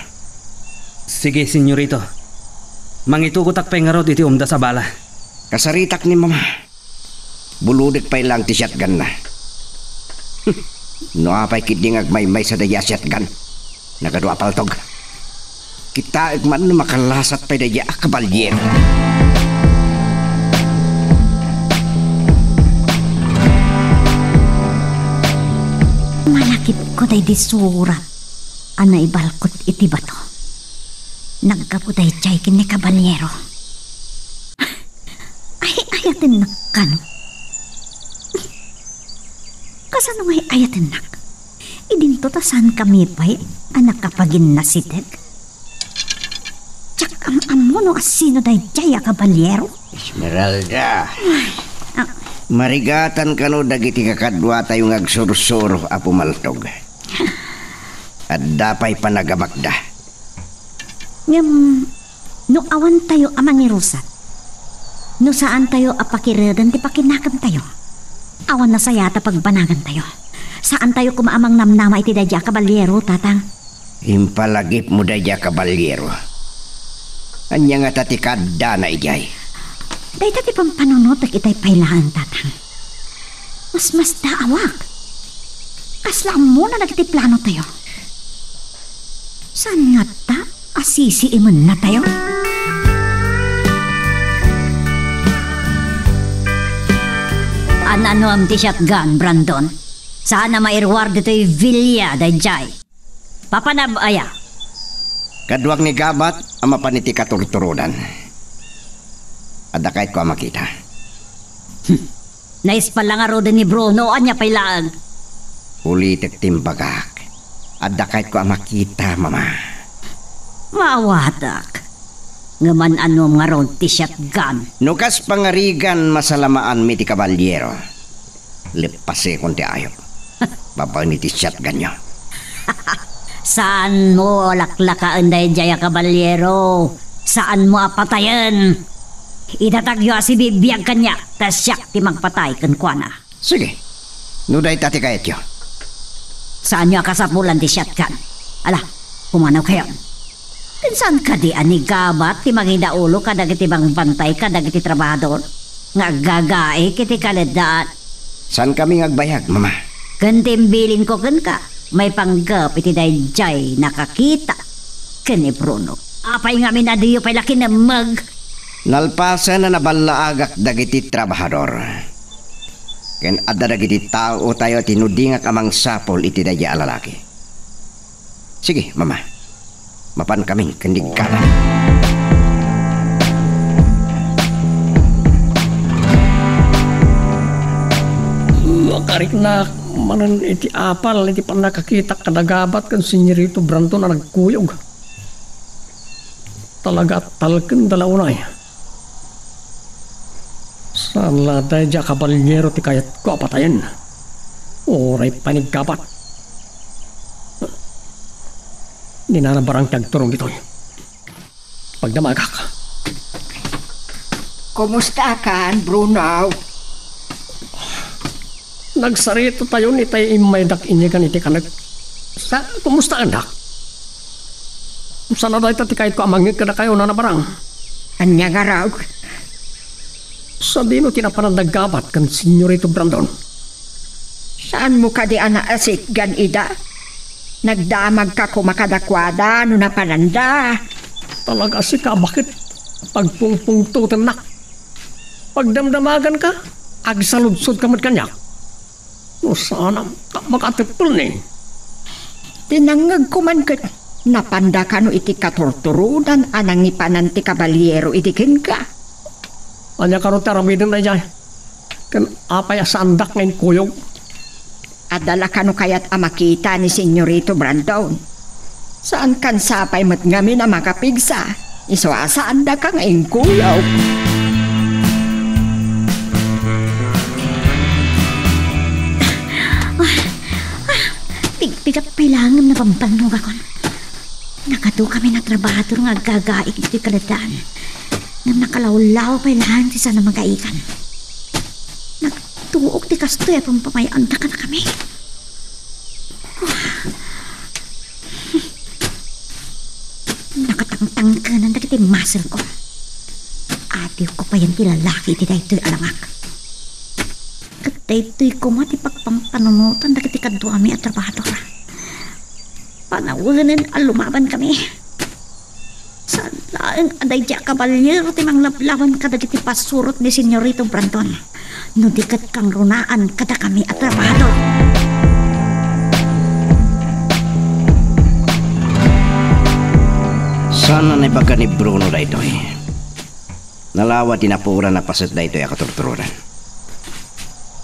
Sige, senyorito. Mangitugotak pay ngarud iti umda sa bala. Kasaritak ni Mama. Bulodek pay laeng ti shotgunna. No apay ketdi nga agmaymaysa daydi a shotgun? Nagadu a paltog. Kitaek man no makalasat pay daydi a kabalyero. Malakipko daydi surat a naibalkot iti bato. Naggapu daydiay ken ni kabalyero. Ay, ayatennak kano? Kasano nga ay-ayatennak? Idinto ta saankami pay a nakapaginnasiteg. Diak am-ammo no asino daydiay a kabalyero. Esmeralda. Ay, ah. Marigatan kano dagiti kakaduatayo nga agsursuro a pumaltog. Adda pay panagabakda. Ngem, no awantayo a mangirusak, no saantayo a pakireden ti pakinakemtayo, awan nasayat a pagbanagantayo. Saantayo koma a mangnamnama iti daydi a kabalyero, Tatang. Impalagipmo daydi a kabalyero. Ania ngata ti kaaddana idiay? Dayta ti pampanunotek itay pay laeng, Tatang. Masmasdaawak. Kasla ammona dagiti planotayo. Saan ngata a sisiimennatayo? An-anuem ti shotgun, Brandon? Saan a mairuar ditoy villa daydiay. Papanam aya? Kaduak ni Gabat a mapan iti katurturodan. Adda kayatko a makita. Hmm. Naispal la ngaruden ni Bruno, ania pay laeng? Ulitek ti imbagak. Adda kayatko a makita, Mama. Maawatak. Ngem an-anuem ngarud ti shotgun? No kas pangarigan, masalamaanmi ti kabalyero. Leppasekon ti ayup. Babaen iti shotgunyo. Saanmo a laklakaen daydiay a kabalyero. Saanmo a patayen. Idatagyo a sibibiag kaniak, ta siak ti mangpatay kenkuana. Sige. No dayta ti kayatyo. Saanyo a kasapulan ti shotgun. Ala, pumanaw kayon. Ken saan kadi a ni Gabat ti mangidaulo kadagiti mangbantay kadagiti trabahador nga aggagaik iti kaleddaan? Saankami nga agbayag, Mama. Ken ti imbilinko kenka, maipanggep iti daydiay nakakita ken ni Bruno. Apay ngamin a diyo pay la kinemmeg? Nalpasen a naballaagak dagiti trabahador. Ken adda dagiti taotayo a tinudingak a mangsapul iti daydiay a lalaki. Sige, Mama. Mapankamin ken ni Gabat. Makariknak manen iti apal iti pannakakitak kada Gabat ken Senyorito Brandon a nagkuyog. Talaga a talkenda la unay. Saan la daydiay a kabalyero ti kayatko a patayen. Uray pay ni Gabat. Ni Nana Barang ti agturong ditoy. Pagdamagak. Kumustakan, Bruno? Nagsaritatayon itay immaydak inyegan iti kanek. Sa, kumustaandak? Saan a dayta ti kayatko a mangngeg kadakayo, Nana Barang? Ania ngarud? Sadino ti napanan da Gabat ken Senyorito Brandon? Saanmo kadi a naasitgan ida? Nagdamagka koma kadakuada no napananda. Talaga sika a baket. Pagpungpungtotennak. Pagdamdamaganka, agsaludsodka met kaniak. No saan a makateppel ni. Ti nangngegko man ket napanda kano iti katurturodan a nangipanan ti kabalyero idi kenka. Ania kano ti aramiden daydiay? Ken apay a saandak nga inkuyog? Adda la kano kayat a makita ni Senyorito Brandon? Saankan sapay met ngamin a makapigsa, isu a saandaka nga inkuyog. Ah, ah, pigpigap pay laeng ngem nabambannogakon. Nagadu kami nga trabahador nga aggagaik ditoy kaleddaan. Ngem nakalawlaw pay laeng ti saan a magaigan. Nag-, Tuok ti kastoy a pampamay-anda kadakami. Nakatangtangkenan dagiti muscle ko. Adiwko payen ti lalaki iti daytoy a langak. Ket daytoy koma ti pagpampanunotan dagiti kaduami a trabahador. Panawenen a lumaban kami. Saan laeng a daydi a kabalyero ti manglablaban kadagiti pasurot ni Senyorito Brandon. No di ket kangrunaan kadakami a trabahador. Saan a naibaga ni Bruno daytoy. Nalawa ti napuoran a paset daytoy a katurturodan.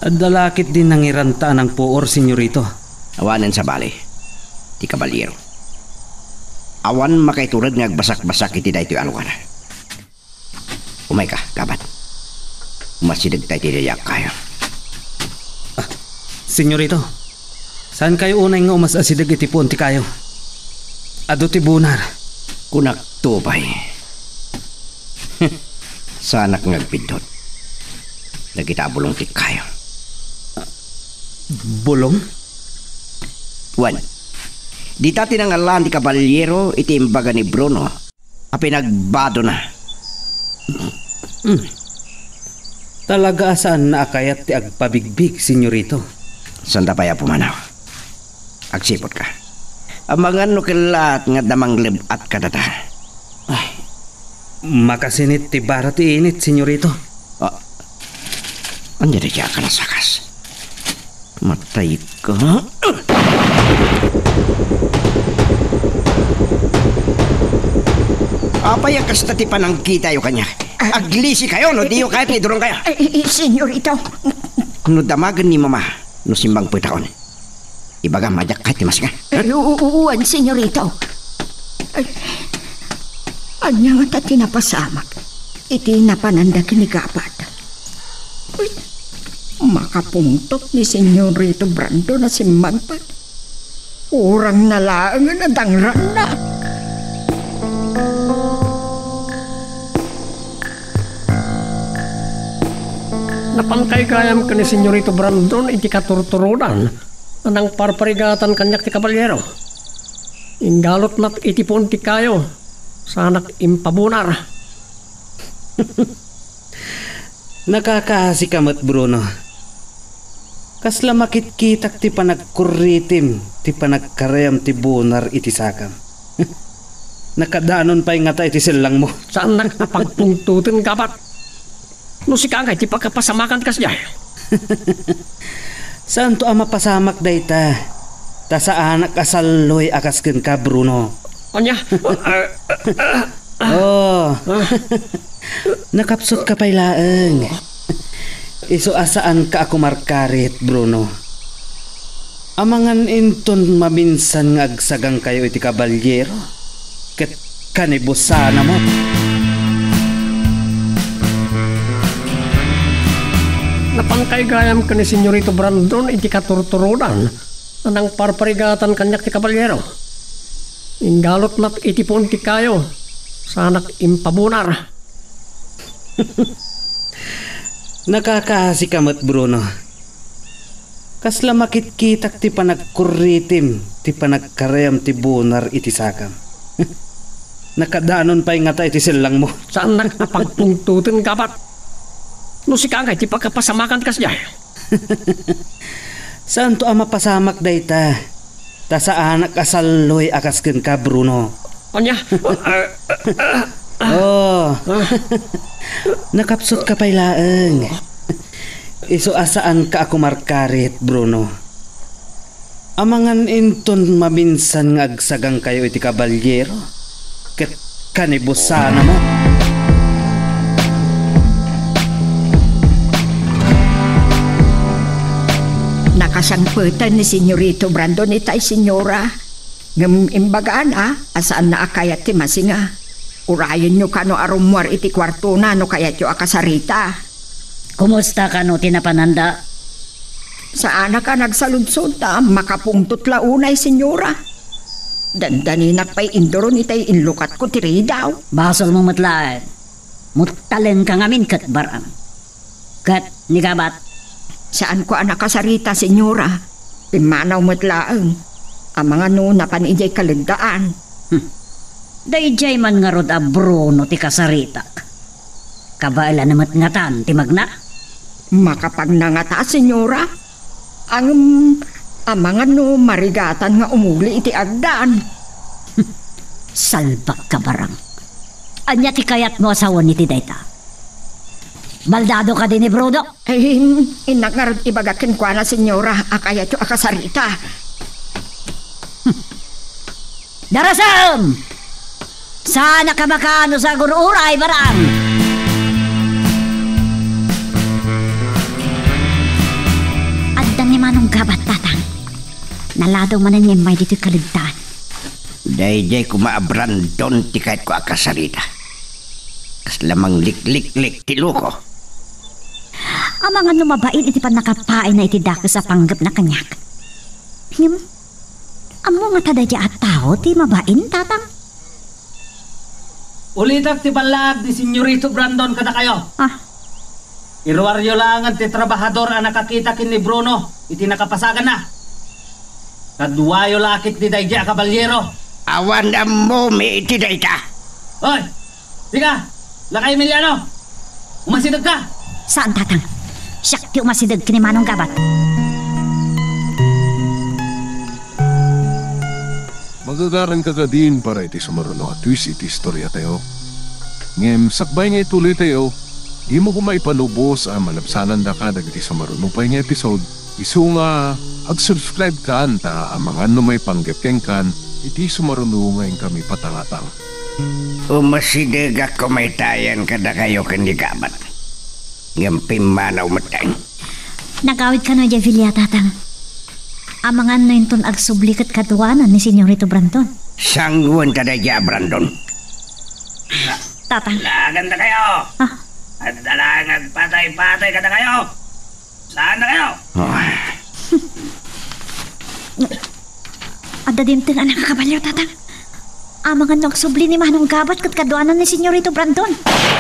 Adda la ketdi nangiranta a nangpuor, Senyorito. Awanen sabali, ti kabalyero. Awan makaitured nga agbasakbasak iti daytoy a lugar. Umayka, Gabat. Umasidegta iti daydiak kayo. Ah, Senyorito, saan kayo unay nga umas-asideg iti puon ti kayo? Adu ti bunar. Kunak tubay. Saanak nga agbiddut. Dagita a bulong ti kayo. Bulong? Wen, dita ti nangallaan ti kabalyero iti imbaga ni Bruno a pinagbadona. Mm. Talaga a saanna a kayat ti agpabigbig, Senyorito. Sanda pay a pumanaw. Agsiputka. Amangan no kellaat nga adda mangleb-at kadata. Ay, makasinit ti bara ti init, Senyorito. Ah, ania dayta a kanasakas? Matayka. Apay a kasta ti panangkitayo kaniak? Aglisikayo no diyo kayat nga idurongkayo. Ay, ay, ay, Senyorito. No damagen ni Mama, no simmangpetaon. Ibagam a diak kayat ti masinga. Ay, u-, u-, uwan, Senyorito. Ay, ania ngata ti napasamak iti napananda ken ni Gabat? Uy, makapungtot ni Senyorito Brandon a simmangpet. Urangna laengen a dangranna. Napan kay gayam ken ni Senyorito Brandon iti katurturodan a nangparparigatan kaniak ti kabalyero. Inggalutnak iti puon ti kayo, saanak impabunar. Nakakaasika met, Bruno. Kasla makitkitak ti panagkurritim, ti panagkarayam ti bunar iti sakam. Nakadanon pay ngata iti sellangmo. Saannak a pagpungtoten, Gabat. No sika ngay ti pakapasamakan kasdiay. Saanto a mapasamak dayta, ta saanak a salloy a kas kenka, Bruno. Ania? Ah, ah, ah, ah. Oh. Ah. Nakapsutka pay laeng. Isu a saanka a kumarkarit, Bruno. Amangan inton maminsan nga agsagangkayo iti kabalyero, ket kanibusana met. Napan kay gayam ken ni Senyorito Brandon iti katurturodan a nangparparigatan kaniak ti kabalyero. Inggalutnak iti puon ti kayo, saanak impabunar. Nakakaasika met, Bruno. Kasla makitkitak ti panagkurritim, ti panagkarayam ti bunar iti sakam. Nakadanon pay ngata iti sellangmo. Saannak a pagpungtoten, Gabat. No sika ngay ti pakapasamakan kasdiay. Saanto a mapasamak dayta, ta saanak a salloy a kas kenka, Bruno. Ania? Ah, ah, ah, ah. Oh. Ah. Nakapsutka pay laeng. Isu a saanka a kumarkarit, Bruno. Amangan inton maminsan nga agsagangkayo iti kabalyero, ket kanibusana met. Nakasangpeten ni Senyorito Brandon itay, Senyora. Ngem imbagana a saanna a kayat ti masinga. Urayenyo kano a rummuar iti kuartona no kayatyo a kasarita. Kumusta kano ti napananda? Saanak a nagsaludsod ta makapungtot la unay, Senyora. Dandaninak pay induron itay inlukatko ti ridaw. Basolmo met laeng. Muttalenka ngamin ket bar-am. Ket ni Gabat, Saanko a nakasarita, Senyora. Pimmanaw met laeng. Amangan no napan idiay kaleddaan. Hmm. Daydiay man ngarud a Bruno ti kasaritak. Kabaelan met ngatan ti magna? Makapagna ngata, Senyora. Ngem amangan no marigatan nga umuli iti agdan. Salbag ka, Barang. Ania ti kayatmo a sawen iti dayta? Baldado kadi ni Bruno? Ay, innak ngarud ibaga kenkuana, Senyora, a kayatyo a kasarita. Darasem! Saan a kamakaano sa agur-uray, Barang? Adda ni Manong Gabat, Tatang. Naladaw manen nga immay ditoy kaleddaan. Daydiay koma a Brandon ti kayatko a kasarita. Kasla manglikliklik ti loko. Amangan no mabain iti pannakapaayna iti dakes a panggepna kaniak. Ngem, ammo ngata daydiay a tao ti mabain, Tatang? Ulitek ti ballaag ni Senyorito Brandon kadakayo. Ah. Iruaryo laengen ti trabahador a nakakita ken ni Bruno iti nakapasaganna. Kaduayo la ketdi daydiay a kabalyero. Awan ammomi iti dayta. Hoy! Dika! Lakay Emiliano! Umasidegka! Saan, Tatang. Siak ti umasideg ken ni Manong Gabat. Magagaranka kadin para iti sumaruno a twist iti istoriatayo. Ngem sakbay nga ituloytayo, dimo koma ipalubos a malabsanandaka dagiti sumaruno pay nga episode, isu nga ag-subscribe kan ta amangan no maipanggep kenkan iti sumaruno nga inkami patangatang. Umasidegak koma itayen kadakayo ken ni Gabat. Ngem pimmanaw metten. Nagawid kano idiay bilia, Tatang. Amangan no inton agsubli ket kaduanan ni Senyorito Brandon. Sanguen ta daydiay a Brandon. Tatang. Lagan da kayo! Ah. Adda laeng agpatay-patay kadakayo! Saan na kayo? Ah. Adda dimteng a nakakabalio, Tatang. Amangan no agsubli ni Manong Gabat ket kaduanan ni Senyorito Brandon.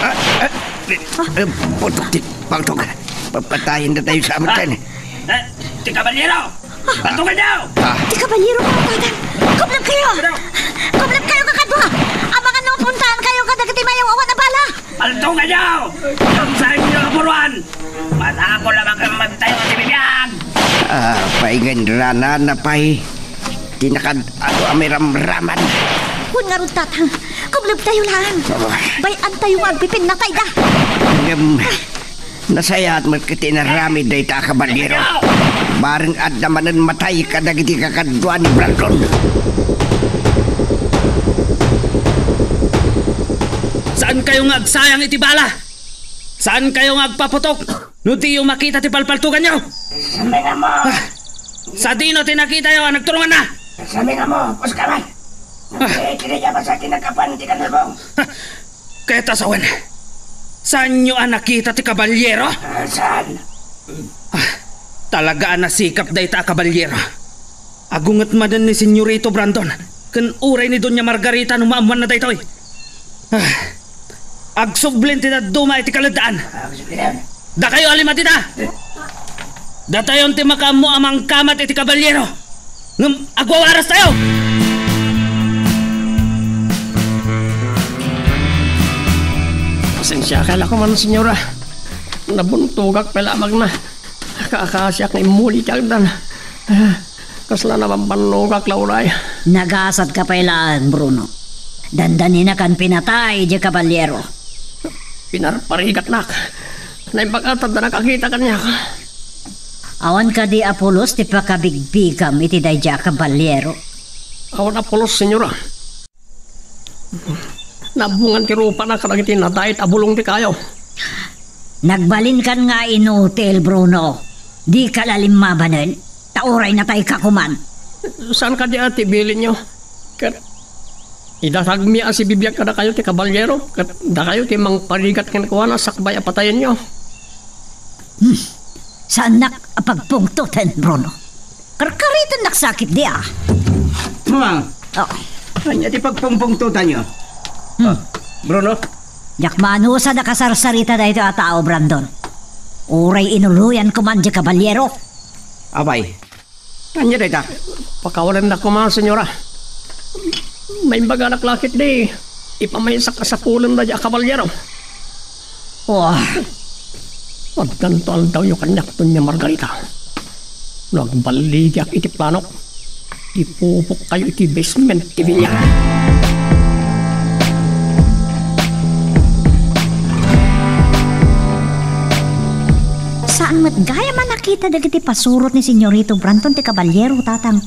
Ah, ah, eh, eh, putok ti pangtog. Papatayen na tayo sa amat. Ah, eh, ti kabalyero! Paltugan niyo! Ah. Ti kabalyero, Tatang. Kublem kayo! Ano? Kublem kayo, kakadua! Amangan no puntaan kayo kadagiti mayaw awan a bala! Paltugan niyo! Ang sa inyo, buruan! Masapul a makam magtayo ti bibiag! Ah, paingan rana na pay. Ti nakad-adu a may ramraman. Wen ngarud, Tatang. Kublem tayo laeng. Oh. Bay-an tayo nga agpipinnatay da. Ngem, nasayaat met ket inaramid dayta a kabalyero. Bareng adda manen matay kadagiti kakadua ni Brandon. Saan kayo nga agsayang iti bala? Saan kayo nga agpaputok no diyo makita ti palpaltuganyo? Sami nga mo! Ah, sadino ti nakitayo a nagturunganna? Sami nga mo, puska man! Ah. Eh, kini niya basta ti nagkapan ti kanlubong. Ah, kaya ta sawen, saanyo a nakita ti kabalyero? Ah, saan? Ah, talaga a nasikap dayta a kabalyero. Agunget manen ni Senyorito Brandon ken uray ni Doña Margarita no maammoanna daytoy. Ah, agsublin ti dadduma iti kaleddaan. Dakayo a lima dita! Datayon ti makaammo a mangkamat iti kabalyero. Ngem agwawaras tayo! Pasensya ka la koman, senyora. Nabuntogak pay la a magna. Kaakasiak nga immuli ti agdan. Ah, kasla nabambannogak la uray. Nagasat ka pay laeng, Bruno. Dandaninakan pinatay diay kabalyero. Pinarparigatnak. Naimbag a ta adda nakakita kaniak. Awan kadi a pulos ti pakabigbigam iti daydiay a kabalyero? Awan a pulos, senyora. Nabungan ti rupana kadagiti nadait a bulong ti kayo. Nagbalinkan nga inutil, Bruno. Dika la limmabanen, ta uray natayka koman. Saan kadi a ti bilinyo? Ket idasagmi a sibibiag kadakayo ti kabalyero, ket dakayo ti mangparigat kenkuana sakbay a patayenyo. Hmm. Saannak a pagpungtoten, Bruno. Karkaritennak sakit di, ah. Bruno. Oh. Ania ti pagpungpungtotanyo? Hmm. Oh, Bruno? Diak maanus a nakasarsarita daytoy a tao, Brandon. Uray inuloyan koma diay kabaliero. Apay, ania dayta? Pakawalendak koma, senyora. Maimbaganak la ketdi ti pamaysak a sapulenda diay a kabaliero. Wah! Addanto aldawyo kaniak, Doña Margarita. No agballigiak iti planok, ipupokkayo iti basement ti villa. Saan met gayam a nakita dagiti pasurot ni Senyorito Brandon ti kabaliero, Tatang.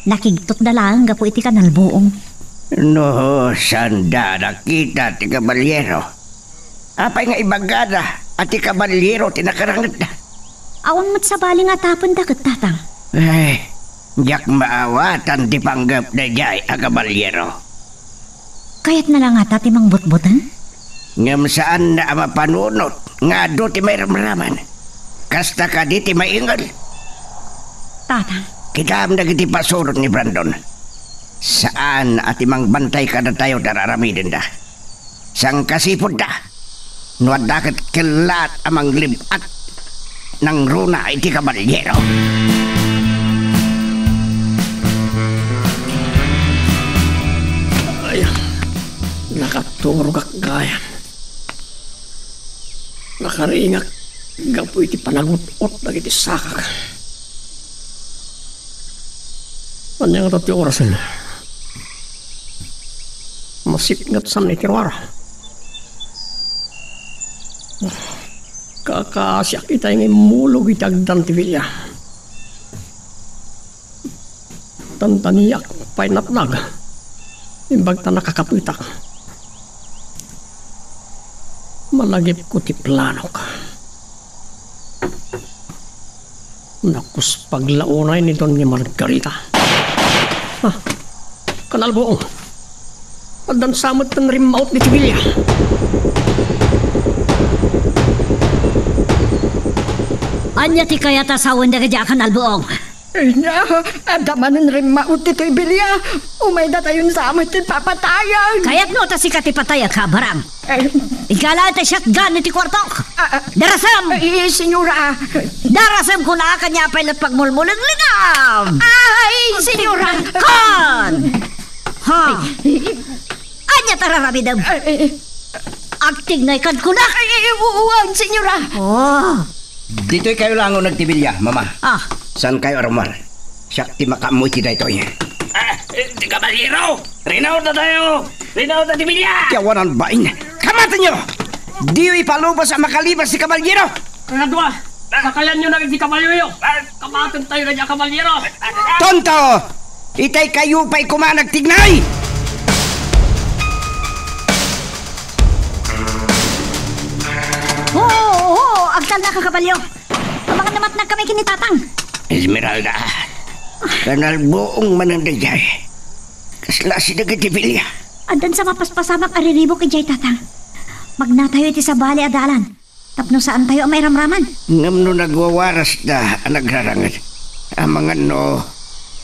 Nakigtotda laeng gapu iti kanalbuong. No, saanda a nakita ti kabaliero. Apay nga ibagada a ti kabaliero ti nakarangedda? Awan met sabali nga atapenda ket, Tatang. Ay, diak maawatan ti panggep daydiay a kabaliero. Kayatna la ngata ti mangbutbuteng? Ngem saanna a mapanunot nga adu ti mairamraman. Kasta kadi ti maingel. Tatang. Kitaem dagiti pasurot ni Brandon. Saan a ti mangbantay kadatayo ti ar-aramidenda. Sangkasipudda, no adda ket kellaat a manglib-at, nangruna iti kabaliero. Ay, nakaturogak gayam. Nakaringak gapu iti panagut-ot dagiti sakak. Ania ngata ti orasen? Masipnget sa iti ruar. Kakaasiak itay nga immulog iti agdan ti villa. Tantaniak pay natnag. Imbag ta nakakapetak. Malagipko ti planok. Nakuspag la unay ni Doña Margarita. Ah, kanalbuong. Addan sa met ti rimmaut ditoy villa. Ania ti kayat a sawen dagiti a kanalbuong? Ania, adda manen rimmaut ditoy villa. Umay datayon sa met ti papatayan. Kayatmo ta sika ti patayek, Barang? Eh. Igala ti shotgun iti kuartok. Ah, ah. Darasem! Ay, senyora. Darasem kuna, kaniak pay la pagmulmulenglengan. Ay, senyora. Kon! Ha? Ania ti ar-aramidem? Ay, ay, ay. Agtignay kad kuna? Ay, ay, wan, senyora. Oh. Ditoy kayo langon agtibilya, mama. Ah. Saan kayo arumar? Siak ti makaammo iti daytoy. Ah, eh, ti kabalyero! Rinaw ta tayo! Rinaw ta ti bilya! Ti awanan bain. Kamatenyo! Diyo ipalubas a makalibas ti kabalyero! Kadua, sakayanyo na ti kabalyoyo! Kamaten tayo na diya kabalyero! Tonto! Itay kayo pay kumanag tignay! Oo, oo, agtalna ka kabalyo! Amangan namatnag kami ken ni Tatang. Esmeralda, kanalbuong manen daydiay. Kasla si dagiti bilya. Addan sa mapaspasamak a riribuk idiay, Tatang. Magnatayo iti sabali a dalan tapno saantayo a mairamraman. Ngem no nagwawaras da a nagraranged, amangan no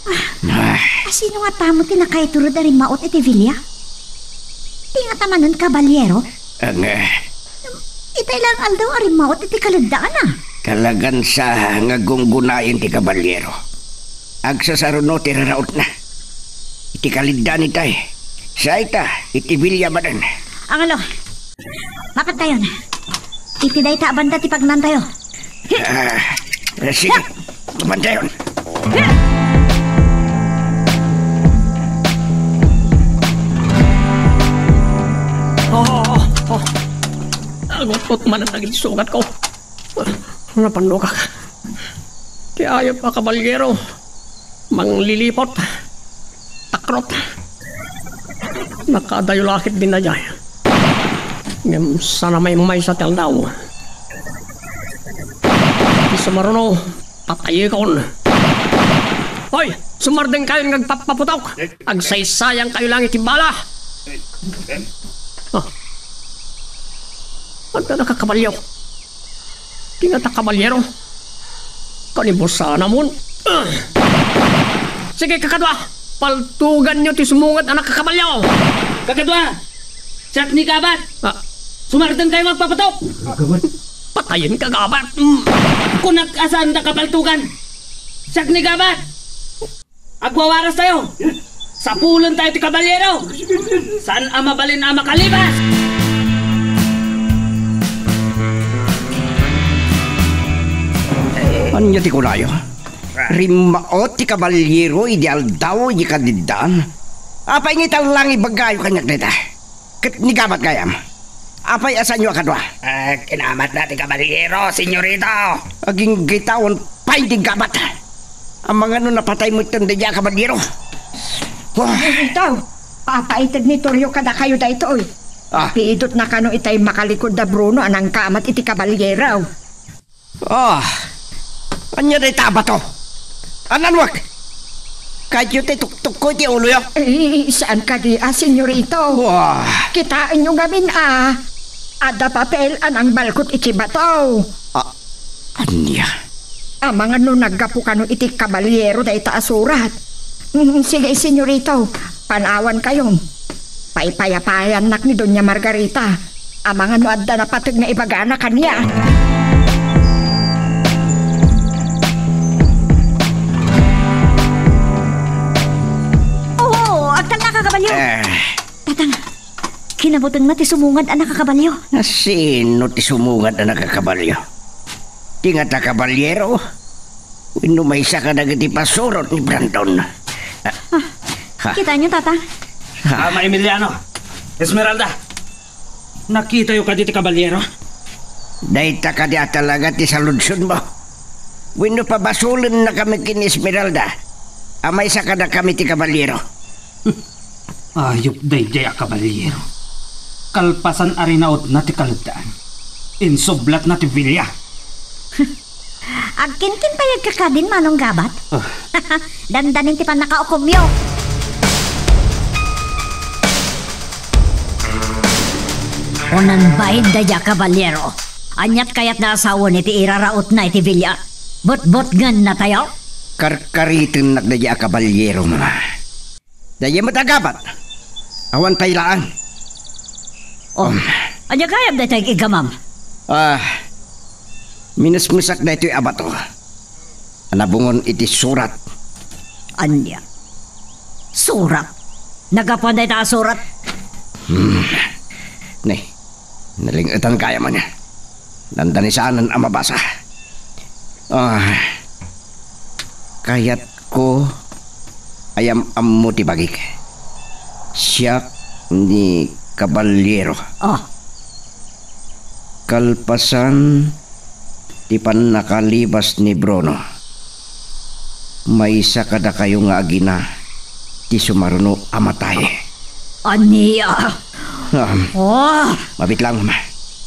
Ah, Ah. asino nga tamo ti nakaiturod a rimmaut iti villa? Ti ngata manen kabalyero? Ang, ah, Itay lang aldaw a rimmaut iti kaleddaana. Talagan sa nga gunggunayen ti kabalyero. Agsasaruno ti rarautna. Iti kaleddaan itay. Sa ita, iti villa manen. Angalo, Mapantayon. Iti dayta a banda ti pagnantayo. Ah, eh, sige. Mapantayon. Oh, oh, oh, oh. Agot-ot man ang naging sugat ko. Napannukak. Ti ayop a kabalyero. Manglilipot. Takrot. Nakadayo lakit din na dyan. Ngem sana may maysa ti aldaw. Di sumaruno, patayekon. Hoy! Sumardeng kayo nga agpapaputok! Agsaysayang kayo lang iti bala! Ah. Anta na kakabalyo? Ti ngata kabalyero. Kanibusana mon. Ah. Sige, kakadua. Paltuganyo ti sumungad a nakakabalyo. Kakadua. Siak ni kabat. Ah. Sumardeng kayo agpapatok. Pat Kayen ka, Gabat. Mm. Kunak a saanda kapaltugan. Siak ni Gabat. Agwawaras tayo. Sapulen tayo ti kabalyero. Saan a mabalin a makalibas? Ania ti kunayo? Rimmaot ti kabalyero idi aldaw idi kadiddaan. Apay nga ita lang ibagayo kaniak dayta? Ket ni Gabat gayam. Apay a saanyo a kadua? Eh, kinamatna ti kabalyero, senyorito. Aginggitawan pay ti Gabat. Amangan no napatay metten daydiay a kabalyero. Wah. Ito, papaited ni Torrio kadakayo daytoy. Ah. Pidotna kano itay makalikod da Bruno a nangkamat iti kabalyero. Ah, ania dayta a bato? Ananwek! Kayatyo ti tuktukko iti uloyo? Eh, saan kadi a, senyorito? Wah. Kitaenyo ngamin a, adda papel a nangbalkot iti bato. Ah, ania? Amangan no naggapu kano iti kabalyero dayta a surat. Mm, sige, senyorito, panawankayon. Paypayapayannak ni Doña Margarita. Amangan no adda napateg nga ibagana kaniak. Oo, agtalna, kakabalyo. Eh. Tatang, kinabutengna ti sumungad a nakakabalyo. Nasino ti sumungad a nakakabalyo? Ti ngata kabalyero? Wenno maysa kadagiti pasurot ni Brandon? Ah, ha? Kitaenyo, Tatang? Ha? Ama Emiliano, Esmeralda, nakitayo kadi ti kabalyero? Dayta kadi a talaga ti saludsodmo? Wenno pabasolennakami ken ni Esmeralda a maysa kadakami ti kabalyero? Ayup daydiay a kabalyero. Kalpasan a rinautna ti kaledaan, insublatna ti villa. Agkinkinpayagka kadin, Manong Gabat? Ah. Dandanin ti pannakaukomyo. Unay bain daydiay a kabalyero. Aniat kayatna a sawen iti irarautna iti villa? Butbutngennatayo? Karkaritennak daydiay a kabalyero, Mama. Daydiay met a Gabat. Awan pay laeng. Oh, um, ania gayam dayta ig-iggamam? Ah, minesmesak daytoy a bato a nabungon iti surat. Ania? Surat? Naggapuan dayta a surat? Hmm. Ne, naling-etan gayam ania. Nandanisanan a mabasa. Ah, kayatko a yam-ammo ti bagik. Siak ni kabalyero. Ah. Kalpasan ti pannakalibas ni Bruno, maysa kadakayo nga agina ti sumaruno a matay. Ania? Um, oh! Mabit lang, Mama.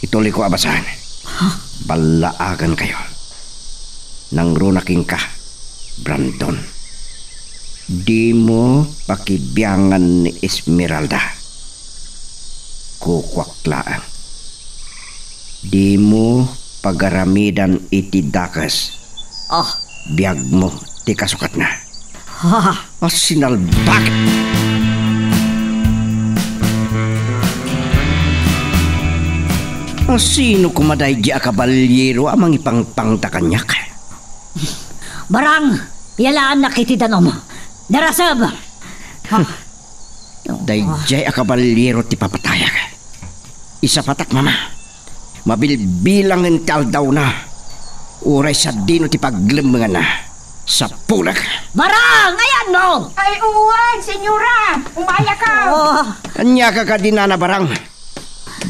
Ituliyko a basaen. Huh? Ballaagankayo. Nangruna kenka, Brandon. Dimo pakibiangan ni Esmeralda. Kukuak laeng. Dimo pagaramidan iti dakes. Ah. Biagmo ti kasukatna. Ah. A sinalbag! A sino koma daydiay a kabalyero a mangipangpangta kaniak? Barang, yalaannak iti danum. Darasem! Ah. Daydiay a kabalyero ti papatayak. Isapatak, Mama. Mabilbilangen ti aldawna. Uray sadino ti paglemmenganna. Sapulek. Barang, ayanmo? Ay, uwan, senyora. Umayaka. Oh. Aniaka kadi, Nana Barang?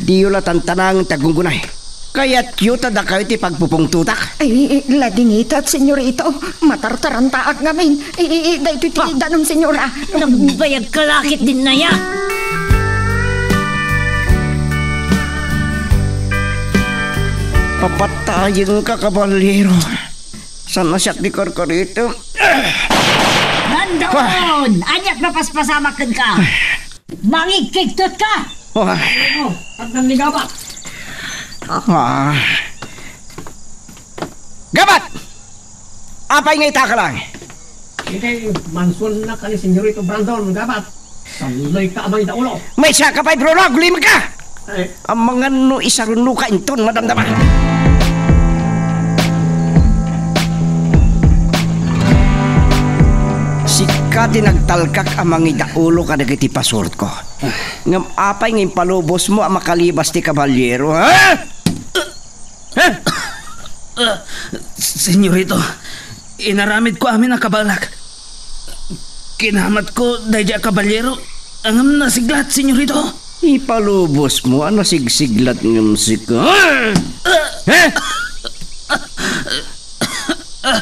Diyo la tantanangen ti aggunggunay. Kayatyo ta dakayo ti pagpupungtotak? Ay, ladingitak, senyorito. Matartarantaak ngamin. I, i, i, daytoy ti danum, senyora. Nagbayag ka lakit din na ya. Papatayen ka, kabalyero. Saan a siak di karkarito? Nandon! Aniak napaspasamak kenka? Mangigkigtot ka! Oh. Oh, agdan ni Gabat. Ah. Gabat! Apay nga ita ka lang? Iti mansion na ka ni Senyorito Brandon, Gabat. Sanloy ka amay da ulo. Maysa ka pay, Bruno, aggulimag ka! Eh. Amangan no isaruno ka inton madamdama. Sika ti nagtalkak a mangidaulo kadagiti pasurotko. Ngem apay nga impalubosmo a makalibas ti kabalyero, ha? Ah, Senyorito, inaramidko amin a kabaelak. Kinamatko daydiay a kabalyero, ngem nasiglat, Senyorito. Ipalubosmo a nasigsiglat ngem sika. Ah! Eh? Ah,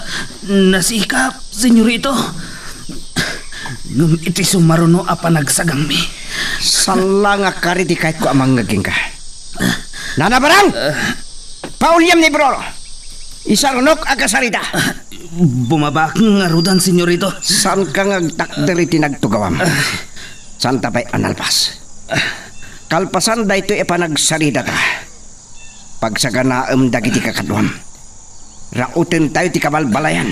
nasikap, Senyorito. Ngem iti sumaruno a panagsagangmi. Saan la nga kari ti kayatko a mangngeg kenka. Nana Barang! Pauliam ni Broro! Isarunok a kasarita! Bumabak ngaruden, Senyorito. Saanka nga agtakder iti nagtugawam? Saanta pay a nalpas? Kalpasan daytoy a panagsaritata, pagsaganaem dagiti kakaduam. Rautentayo ti kabalbalayan.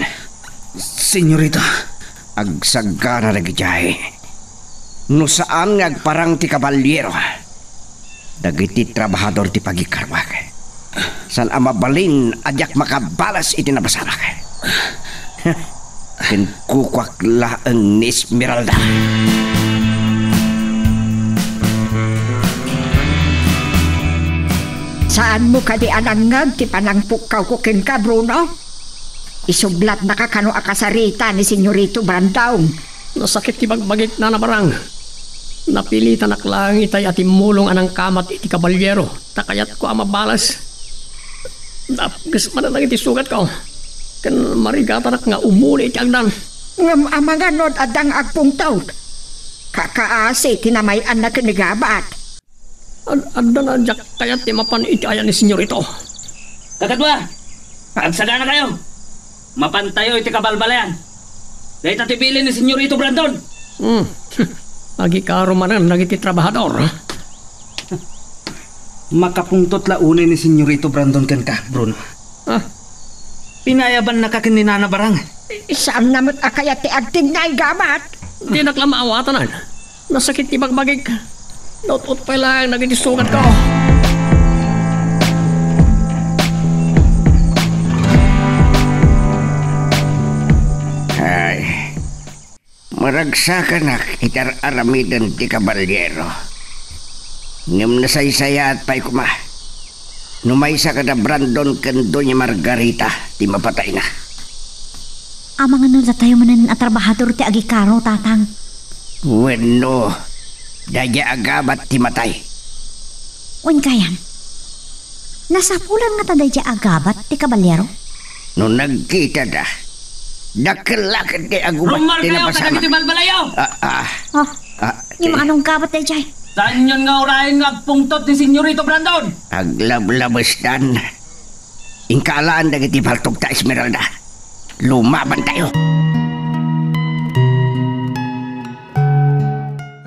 Senyorita. Agsagana dagidiay. No saan nga agparang ti kabalyero, dagiti trabahador ti pagikaruak. Saan a mabalin a diak makabalas iti napasamak. Ken kukuak laeng ni Esmeralda. Saanmo kadi a nangngeg ti panangpukkawko kenka, Bruno? Isublatnaka kano a kasarita ni Senyorito Brandon. Nasakit ti bagbagik, Nana Barang. Napilitanak laeng itay a timmulong a nangkamat iti kabalyero, ta kayatko a mabalas. Napkes manen dagiti sugatko, ken marigatanak nga umuli iti agdan. Ngem amangan no adda nga agpungtot? Kakaasi ti namay-anna ken ni Gabat. Ad-, adda na diak kayat ti mapan iti ayat ni Senyorito. Kakadua, agsaganakayo. Mapantayo iti kabalbalayan. Dayta ti bilin ni Senyorito Brandon. Hmm. Agikaro manen dagiti trabahador. Makapungtot la unay ni Senyorito Brandon kenka, Bruno. Ah. Pinayabannaka ken ni Nana Barang. Saanna met a kayat ti agtignay, Gabat? Dinak la maawatanan. Nasakit ti bagbagik. Naut-ut pay laeng dagiti sugatko. Ay, maragsakanak iti ar-aramiden ti kabalyero. Ngem nasaysayaat pay koma no maysa kada Brandon ken Doña Margarita ti mapatayna. Amangan no datayo manen a trabahador ti agikaro, Tatang. Wenno, daydiay a Gabat ti matay. Wen gayam, nasapulan ngata daydiay a Gabat ti kabalyero? No nagkitada, dakkel la ket ti agubat ti napasamak. Rummuarkayo kadagiti balbalayo! Ah, ah. Oh, ah, ni eh. Manong Gabat daydiay? Saanyon nga urayen nga agpungtot ni Senyorito Brandon? Aglablabesdan. Inka alaen dagiti paltogta, Esmeralda. Lumabantayo.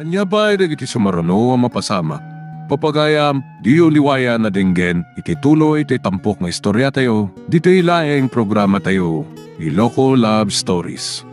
Ania pay dagiti sumaruno a mapasamak? Papagayam, diyo liwayan a denggen iti tuloy ti tampok nga istoriatayo, ditoy laeng programatayo, Iloko Love Stories.